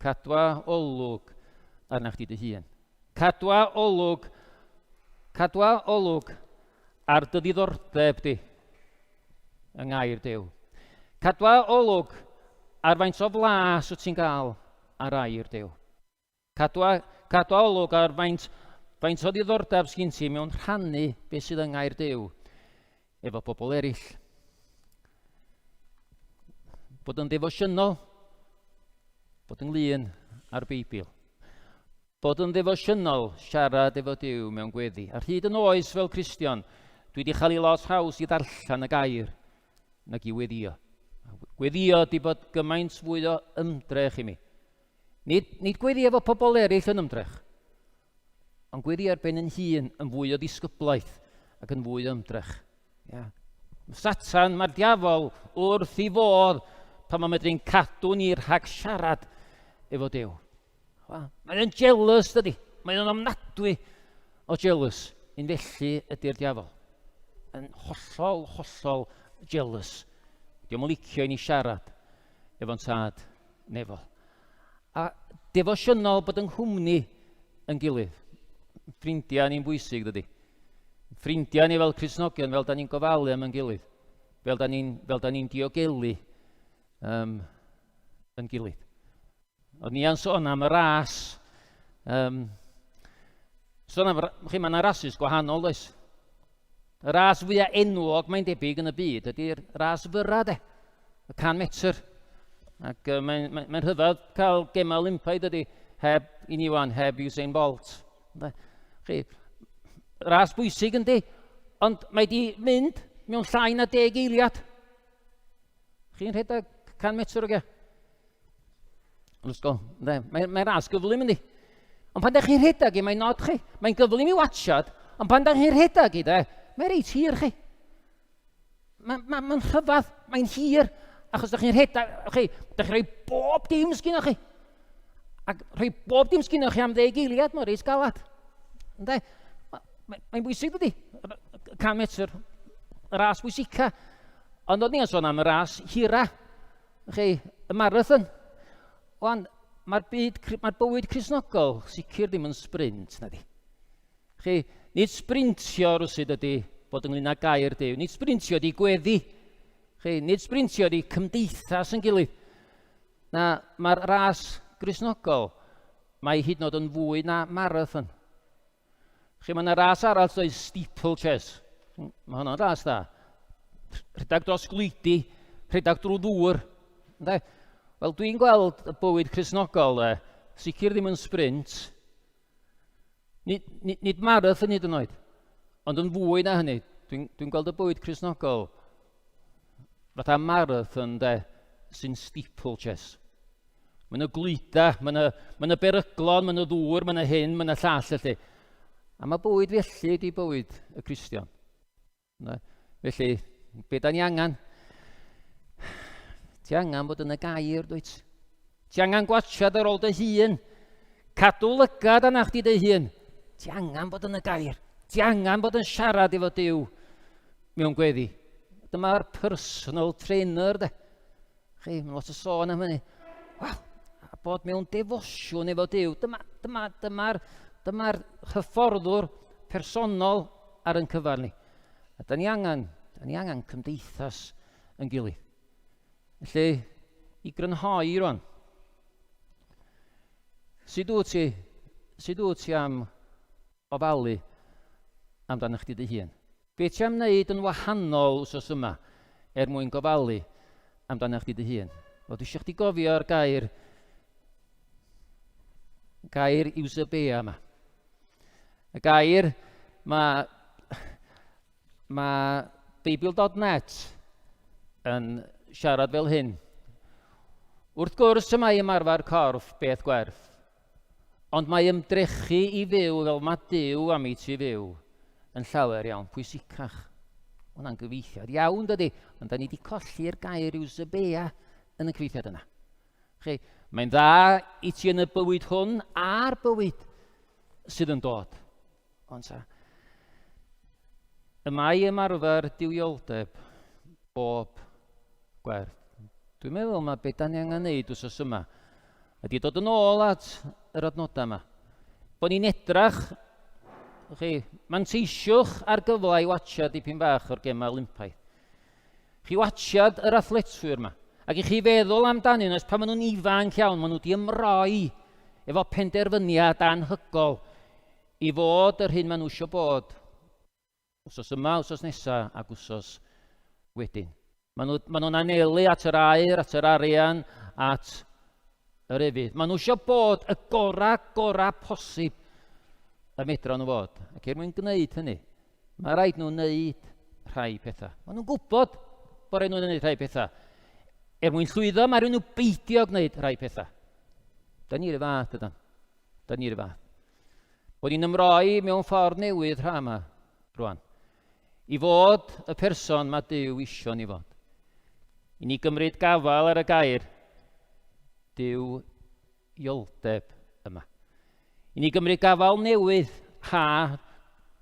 cadwa olwg arna chdi dy hun. Cadwa olwg, cadwa olwg ar dy ddiddordeb di yng ngair Duw. Cadwa olwg ar faint o flas wyt ti'n gael ar air Duw. Cadwa, cadwa olwg ar faint, faint o ddiddordeb sgyn ti mewn rhannu beth sydd yng Ngair Duw efo pobl eraill. Bod yn ddefosiynol, bod ynglyn â'r Beibl. Bod yn ddefosiynol, siarad efo Duw mewn gweddi. Ar hyd yn oes fel Cristion, dwi wedi chael ei lot haws i ddarllen y gair nag i weddio. Gweddio di bod gymaint fwy o ymdrech i mi. Nid, nid gweddi efo pobl eraill yn ymdrech, ond gweddi ar ben yn hun yn fwy o ddisgyblaeth ac yn fwy o ymdrech. Yeah. Satan, mae'r diafol wrth i fodd pan mae'n medru'n cadw ni rhag siarad efo Duw. Mae'n jealous, dydy. Mae'n ofnadwy o jealous. Un felly ydy'r diafol. Yn hollol, hollol jealous. Diolch yn licio i ni siarad efo'n tad nefol. A defosiynol bod yng nghwmni yn gilydd. Ffrindiau ni'n bwysig, dydy. Ffrindiau ni fel Cristnogion, fel da ni'n gofalu am yn gilydd. Fel da ni'n ni diogelu um, yn gilydd. Oedd ni yn sôn am y ras. Um, sôn am, chi, mae yna rasus gwahanol, does? Y ras fwyaf enwog, mae'n debyg, yn y byd ydy'r ras fyrra, de. Y 100 metr. Ac uh, mae'n mae, mae rhyfedd cael gemau Olympaidd ydy, heb i ni wan, heb Usain Bolt. De. Chi, ras bwysig yndi, ond mae di mynd mewn llai na deg eiliad. Chi'n rhedeg 100 metr o ge? Yn ysgol, ynde? Mae'n mae ras gyflym yndi. Ond pan da chi'n rhedeg i, mae'n nod chi. Mae'n gyflym i watchad, ond pan da chi'n rhedeg i, de, mae'n reit hir chi. Mae'n ma, ma rhyfedd, mae'n hir, achos da chi'n rhedeg, chi, da chi'n rhoi bob dim sgynnoch chi. Ac rhoi bob dim sgynnoch chi am ddeg eiliad, mae'n reit galad. Ynde? Mae'n bwysig dydy, 100 metr, y ras bwysica. Ond oedd ni'n sôn am y ras hira, chi, y marathon. Wan, mae'r byd, mae'r bywyd Cristnogol sicr ddim yn sprint, na di. Chi, nid sprintio rwsyd ydy bod ynglyn â gair Duw, nid sprintio ydy gweddi. Chi, nid sprintio ydy cymdeithas yn gilydd. Na, mae'r ras Gristnogol, mae hyd yn oed yn fwy na marathon. Chi, mae yna ras arall does steeplechase. Mae hwnna'n ras dda. Rhedeg dros glwydi, rhedeg drwy ddŵr. Ynde? Wel, dwi'n gweld y bywyd Cristnogol, e, sicr ddim yn sprint, nid, nid, nid marathon hyd yn oed, ond yn fwy na hynny. Dwi'n dwi gweld y bywyd Cristnogol fatha marathon de, sy'n steeplechase. Mae yna glwyda, mae yna, mae yna beryglon, mae yna ddŵr, mae yna hyn, mae yna llall felly. A mae bywyd felly ydi bywyd y Cristion. Na? Felly, be da ni angen? Ti angen bod yn y gair, dwyt? Ti angen gwatshad ar ôl dy hun. Cadw lygad arna chdi dy hun. Ti angen bod yn y gair. Ti angen bod yn siarad efo Duw mewn gweddi. Dyma'r personal trainer, de. Chi, mae'n lot o sôn am hynny. Wel, a bod mewn defosiwn efo Duw. Dyma, dyma, dyma'r dyma hyfforddwr personol ar yn cyfer ni. A da ni angen, da ni angen cymdeithas yn gilydd. Felly, i grynhoi rwan, sut wyt ti, sut wyt ti am ofalu amdano chdi dy hun? Be ti am wneud yn wahanol wsos yma er mwyn gofalu amdano chdi dy hun? Wel, dwi eisiau chdi gofio'r gair gair Eusebia yma. Y gair mae mae Beibl.net yn siarad fel hyn. Wrth gwrs y mae ymarfer corff beth gwerth, Ond mae ymdrechu i fyw fel mae Duw am i ti fyw yn llawer iawn pwysicach. Mae hwnna'n gyfieithiad iawn, dydy? Ond da ni wedi colli'r gair eusebia yn y cyfieithiad yna. Chi, mae'n dda i ti yn y bywyd hwn a'r bywyd sydd yn dod. Ond sa, y mae ymarfer duwioldeb bob gwerth. Dwi'n meddwl mae beth da ni angen neud wsos yma ydy dod yn ôl at yr adnodau yma. Bod ni'n edrach, chi, manteisiwch ar gyfle i watcha dipyn bach o'r gemau Olympaidd. Chi watsiad yr athletwyr yma, ac i chi feddwl amdanyn nhw, pan maen nhw'n ifanc iawn, maen nhw wedi ymroi efo penderfyniad anhygol i fod yr hyn maen nhw eisiau bod wsos yma, wsos nesa ac wsos wedyn. Maen nhw'n maen nhw anelu at yr aur, at yr arian, at yr efydd. Maen nhw eisiau bod y gorau, gorau posib y medra nhw fod. Ac er mwyn gwneud hynny, mae rhaid nhw wneud rhai pethau. Maen nhw'n gwybod bod rhaid nhw'n gwneud rhai pethau. Er mwyn llwyddo, mae rhaid nhw beidio gwneud rhai pethau. Da ni'r fath, ydan. Da ni'r fath. Bod ni'n ymroi mewn ffordd newydd rha yma, rwan. I fod y person mae Duw isio ni fod. I ni gymryd gafael ar y gair Duw ioldeb yma. I ni gymryd gafael newydd ha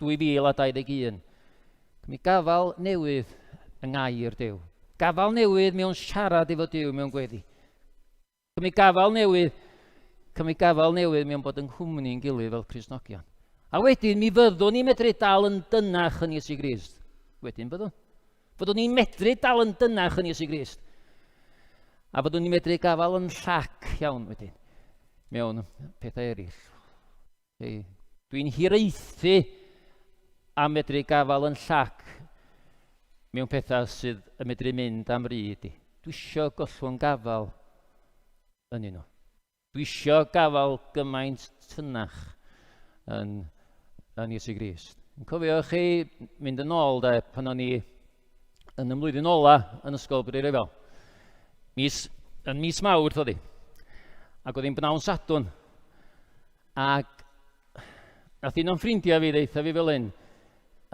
2021. Cymryd gafael newydd yng ngair Duw. Gafael newydd mewn siarad efo Duw mewn gweddi. Cymryd gafael newydd, cymryd gafael newydd mewn bod yng nghwmni'n gilydd fel Cristnogion. A wedyn mi fyddwn ni'n medru dal yn dynach yn Iesu Grist. Wedyn byddwn. Fyddwn ni'n medru dal yn dynach yn Iesu Grist. A fyddwn ni'n medru gafael yn llac iawn wedyn mewn pethau eraill. Dwi'n hiraethu am medru gafael yn llac mewn pethau sydd yn medru mynd am ryd i. Dwi isio gollwng gafael yn nhw. Dwi isio gafael gymaint tynach yn, yn Iesu Grist. Yn cofio chi mynd yn ôl de, pan o'n i yn y mlwyddyn ola yn ysgol Bryn Mis, yn mis Mawrth oedd hi. Ac oedd hi'n bnawn Sadwn. Ac nath un o'n ffrindiau fi ddeitha fi fel hyn,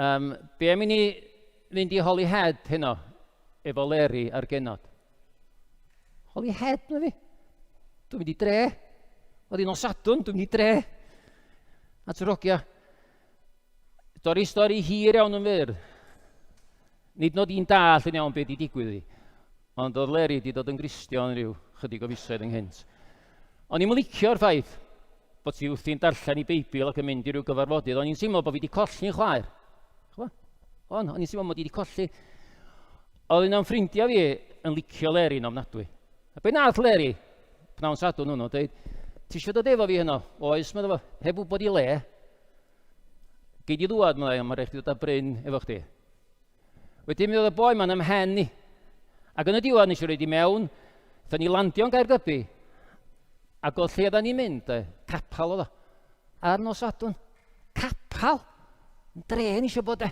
um, be am i ni fynd i Holyhead heno efo Leri a'r genod? Holyhead na fi? Dwi'n mynd i dre. Oedd hi'n nos Sadwrn, dwi'n mynd i dre. At yr hogia. Dorri stori hir iawn yn fyr. Nid nod i'n dall yn iawn beth i digwydd i. Ond oedd Leri wedi dod yn Gristion rhyw chydig o fisoedd ynghynt. O'n i'n licio'r ffaith bod ti wrthi'n darllen i Beibl ac yn mynd i ryw gyfarfodydd. O'n i'n teimlo bod fi wedi colli'n chwaer. Chwa? On, o'n i'n teimlo mod i wedi colli. Oedd un o'n ffrindiau fi yn licio Leri'n ofnadwy. A be nath Leri, pnawn Sadwrn hwnnw, dweud, ti eisiau dod efo fi heno? Oes, meddwl fo, heb wybod i le. Gei di ddwad, meddai, ond mae rhaid chdi dod â Bryn efo chdi. Wedyn mi oedd y boi ma'n ymhen i. Ac yn y diwedd nes i roed i mewn, dda ni landio'n Gaergybi, ac oedd lle oedden ni'n mynd, de, capel oedd o. Ar nos Sadwrn, capel! Yn dre ni eisiau bod e,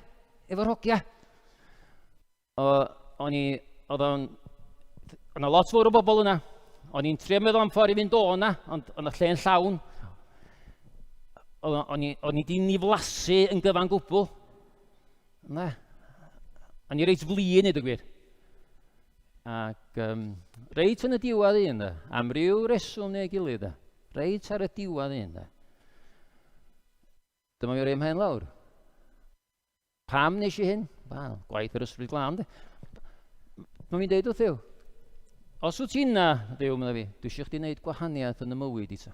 efo'r hogia. O, o'n i, oedd o'n, oedd yna lot fawr o bobl yna. O'n i'n trio meddwl am ffordd i fynd o yna, ond oedd yna lle'n llawn. O'n i, o'n i di niflasu yn gyfan gwbl. Na. O'n i reit flin, i ddweud gwir. Ac um, reit yn y diwedd un, da, am ryw reswm neu gilydd, da. Reit ar y diwedd un, da. Dyma fi rei mhen lawr. Pam nes i hyn? Wel, gwaith yr ysbryd glân, de. Mae'n fi'n deud wrth Dduw, os wyt ti'n na, Dduw, meddai fi, dwi eisiau chdi wneud gwahaniaeth yn y mywyd i ta.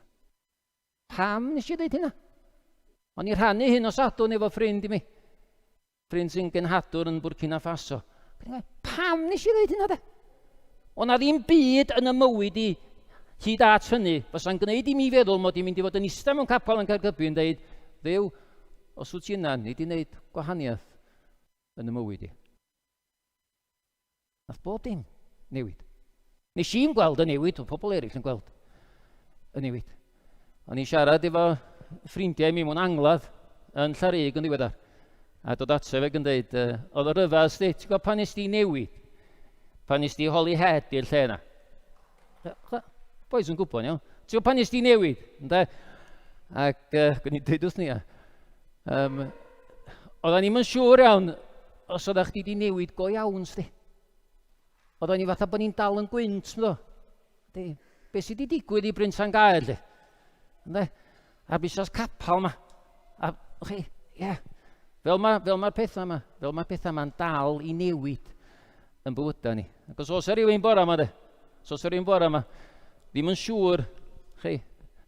Pam nes i ddeud hynna? O'n i rhannu hyn o Sadwrn efo ffrind i mi. Ffrind sy'n genhadwr yn Burkina Faso. Pam nes i ddeud hynna de? O na ddim byd yn y mywyd i hyd at hynny fysa'n gwneud i mi feddwl mod i'n mynd i fod yn eistedd mewn capel yn Caergybi yn deud, Dduw, os wyt ti yna, nei di wneud gwahaniaeth yn y mywyd i. Nath bob dim newid. Nes i'n gweld y newid, oedd pobl eraill yn gweld y newid. O'n i'n siarad efo ffrindiau mi mewn angladd yn Llarug yn ddiweddar. A dod ato fe yn dweud, oedd o ryfedd, sti, ti'n gwybod pan nes di newid? Pan nes di holi head i'r lle yna? Boys yn gwybod, iawn. Ti'n gwybod pan nes di newid? Ynde? Ac gwni dweud wrth ni, um, oedden ni'n siŵr iawn os oeddech chdi di newid go iawn, sti. Oedden ni fatha bod ni'n dal yn gwynt, mdo. Di, be sydd wedi digwydd i Bryn Gael, lle? Ynde? A busnes capel ma. A, chi, ie. Yeah. Fel mae'r fel ma pethau yma, fel mae'r pethau yma'n dal i newid yn bywydau ni. Ac os oes rhywun bora yma, de, os oes rhywun bora yma, ddim yn siŵr, chi,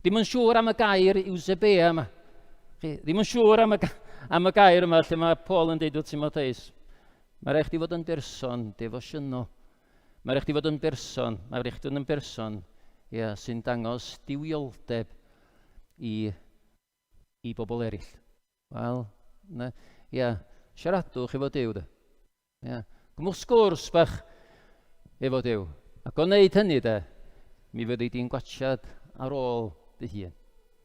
ddim yn siŵr am y gair Eusebea yma. Chi, ddim yn siŵr am y, am y gair yma lle mae Paul yn deud wrth Timotheus. Mae rhaid chdi fod yn berson defosiynol. Mae rhaid chdi fod yn berson, mae rhaid chdi fod yn berson ia, sy'n dangos duwioldeb i, i bobl eraill. Wel, na, ia, siaradwch efo Duw, de. Ia, gymwch sgwrs bach efo Duw. Ac o wneud hynny, de, mi fyddi di'n gwachad ar ôl dy hun.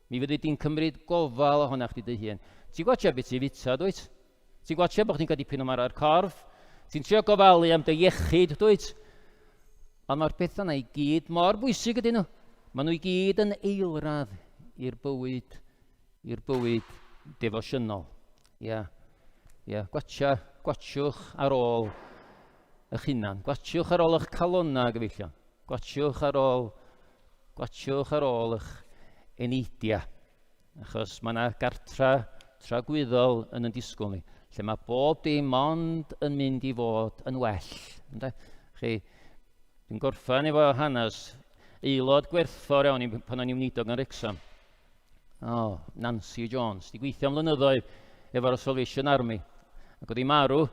Mi fyddi di'n cymryd gofal ohona chdi dy hun. Ti'n gwachad beth ti'n fita, dwyt? Ti'n gwachio bod chdi'n cael dipyn o marw ar corff. Ti'n trio gofalu am dy iechyd, dwyt? Ond mae'r pethau yna i gyd mor bwysig ydyn nhw. Maen nhw i gyd yn eilradd i'r bywyd, i'r bywyd defosiynol. Ia, ia, gwatcha, gwatchwch ar ôl eich hunan. Gwatchwch ar ôl eich calonnau, gyfeillion. Gwatchwch ar ôl, gwatchwch ar ôl eich eneidiau. Achos mae yna gartra tragwyddol yn yn disgwyl ni, lle mae bob dim ond yn mynd i fod yn well. Ynde? Chi, dwi'n gorffen efo hanes aelod gwerthfawr iawn i pan o'n i'n weinidog yn Wrexham. O, oh, Nancy Jones, di gweithio am flynyddoedd efo'r Salvation Army. Ac oedd hi marw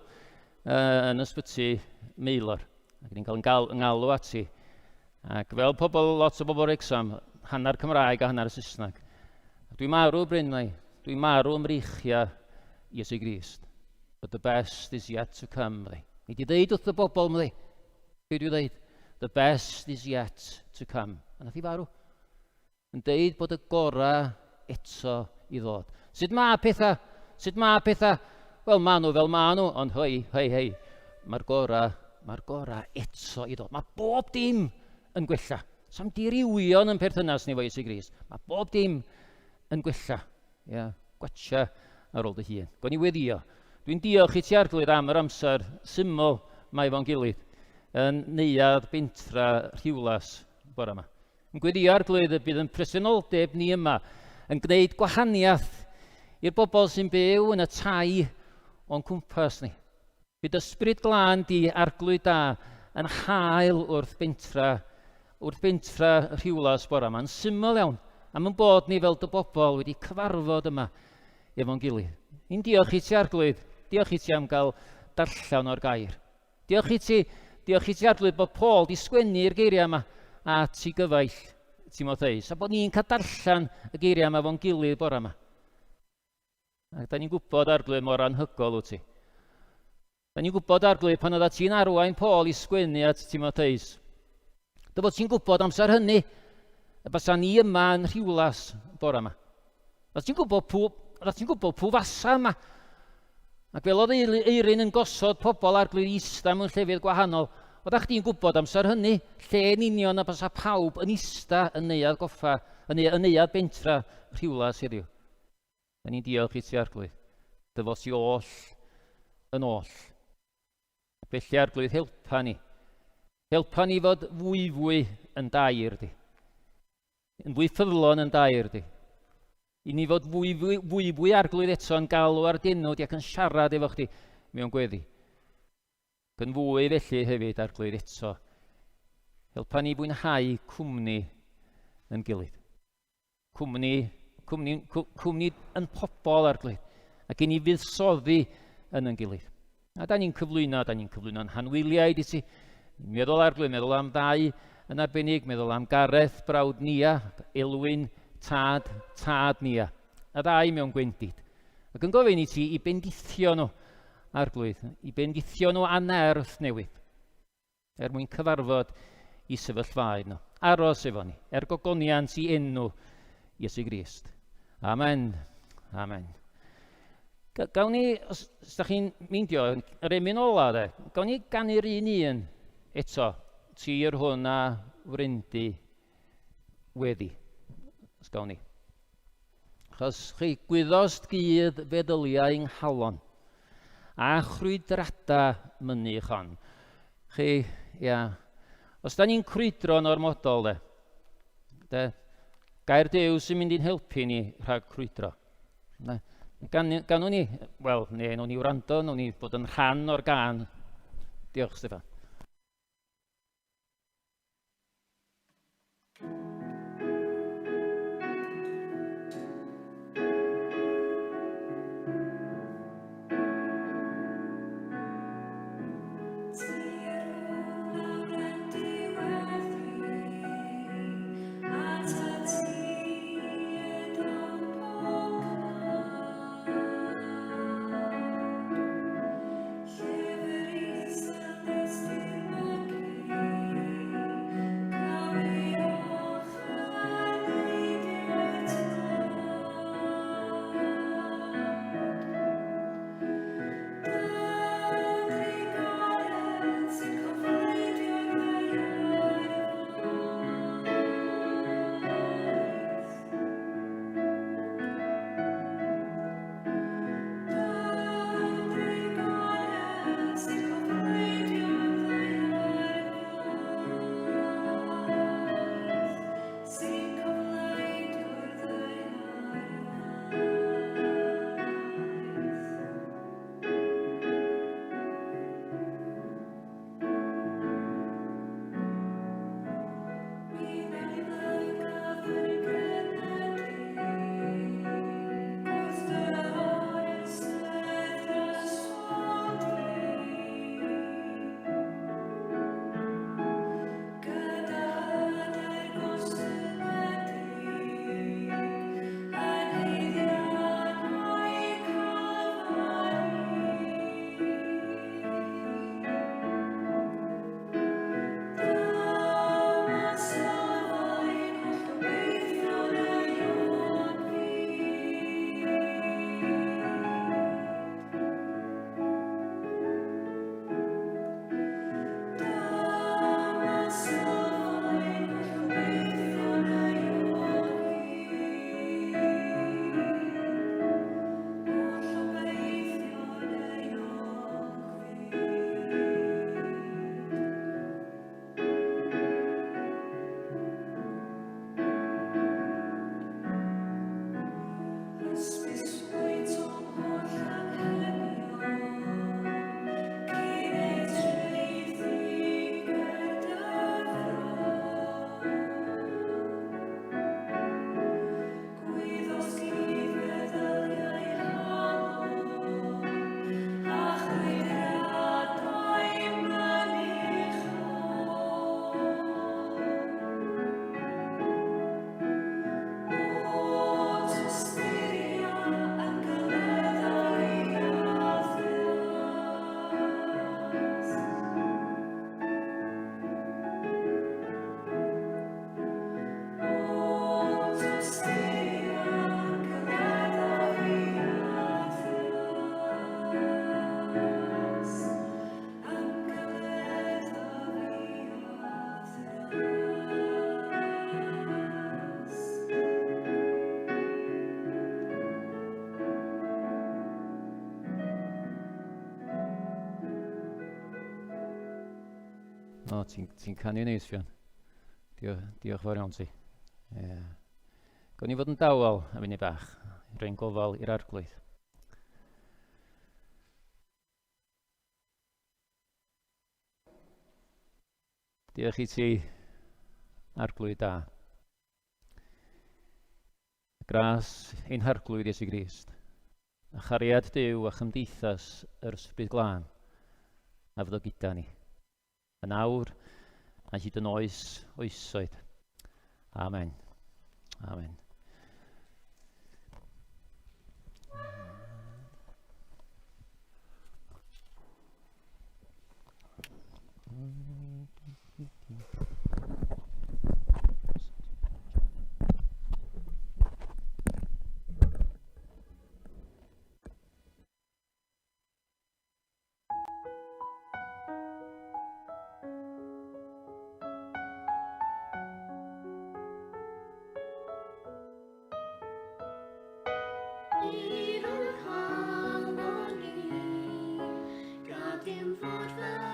yn ysbyty Maelor. Ac ni'n cael yn ngalw ati. Ac fel pobl, lot o bobl Wrecsam, hanner Cymraeg a hanner Saesneg. Dwi'n marw, Bryn, mai. Dwi'n marw ym mreichiau Iesu Grist. But the best is yet to come, meddai. Ni di ddeud wrth y bobl, meddai. Be dwi'n ddeud? The best is yet to come. A nath i farw. Yn deud bod y gorau eto i ddod. Sut mae pethau? Sut mae pethau? Wel, maen nhw fel maen nhw, ond hei, hei, hei, mae'r gorau, mae'r gorau eto i ddod. Mae bob dim yn gwella. Sam diriwion yn perthynas ni efo Iesu Grist. Mae bob dim yn gwella. Ia, gwatcha ar ôl dy hun. Gwn i weddio. Dwi'n diolch i ti Arglwydd am yr amser syml mae efo'n gilydd yn neuadd bentra Rhiwlas bore yma. Yn gweddio Arglwydd y bydd yn presenoldeb ni yma yn gwneud gwahaniaeth i'r bobl sy'n byw yn y tai o'n cwmpas ni. Bydd ysbryd glân di, Arglwydd da, yn hael wrth bentra, wrth bentra Rhiwlas bora yma. Yn syml iawn, am yn bod ni fel dy bobl wedi cyfarfod yma efo'n gilydd. Ni'n diolch i ti, Arglwydd. Diolch i ti am gael darllen o'r gair. Diolch i ti, diolch i ti Arglwydd bod Paul di sgwennu'r geiriau yma at i gyfaill Timotheus, a bod ni'n cael darllen y geiriau yma fo'n gilydd bore yma. Ac da ni'n gwybod, Arglwydd, mor anhygol wyt ti. Da ni'n gwybod, Arglwydd, pan oedda ti'n arwain Paul i sgwennu at Timotheus, dy fod ti'n gwybod amser hynny, y basa ni yma yn Rhiwlas bore yma. Oeddet ti'n gwybod pw, oeddet ti'n gwybod pw fasa yma. Ac fel oedd Eirin yn gosod pobl arglwydd ista mewn llefydd gwahanol, oeddech chdi'n gwybod amser hynny, lle yn union a basa pawb yn ista yn neuadd goffa, yn, yn neuadd bentra Rhiwlas heddiw. Da ni'n diolch i ti arglwydd. Dy fod ti oll yn oll. Ac felly arglwydd helpa ni. Helpa ni fod fwyfwy yn dair di. Yn fwy ffyddlon yn dair di. I ni fod fwy, fwy, fwy, fwy arglwydd eto yn galw ar dy enw di ac yn siarad efo chdi mewn gweddi. Ac yn fwy felly hefyd arglwydd eto. Helpa ni fwynhau cwmni yn gilydd. Cwmni, cwmni, cwmni yn pobol arglwydd. Ac i ni fuddsoddi yn yn gilydd. A da ni'n cyflwyno, da ni'n cyflwyno'n hanwyliaid i ti. Meddwl arglwydd, meddwl am ddau yn arbennig, meddwl am Gareth, brawd Nia, Elwyn, tad, tad Nia. A ddau mewn gwendid. Ac yn gofyn i ti i bendithio nhw, arglwydd, i bendithio nhw â nerth newydd. Er mwyn cyfarfod i sefyllfaoedd nhw. Aros efo ni, er gogoniant i enw Iesu Grist. Amen. Amen. Gawn ni, os da chi'n meindio, yr emyn ola, de, gawn ni ganu'r un un eto, ti yr hwn a wrendy weddi. Os gawn ni. Achos chi gwyddost gyd feddyliau nghalon, a chrwydrada mynych hon. Chi, ia, os da ni'n crwydro'n ormodol, de, de, gair Duw sy'n mynd i'n helpu ni rhag crwydro. Ne, gan, ganwn ni, wel, neu nawn ni wrando, nawn ni fod yn rhan o'r gân. Diolch, Steffan. Llyfr isel ti'n ti canu neis, Ffion. Diolch, diolch fawr iawn ti. Yeah. Gawn ni fod yn dawel am unig bach, rhoi'n gofal i'r arglwydd. Diolch i ti, arglwydd da. Gras ein harglwydd Iesu Grist, a chariad Duw a chymdeithas yr Ysbryd Glân, a fyddo gyda ni. Yn awr, a hyd yn oes oesoedd. Amen. Amen. I'r calon i, gad im fod fy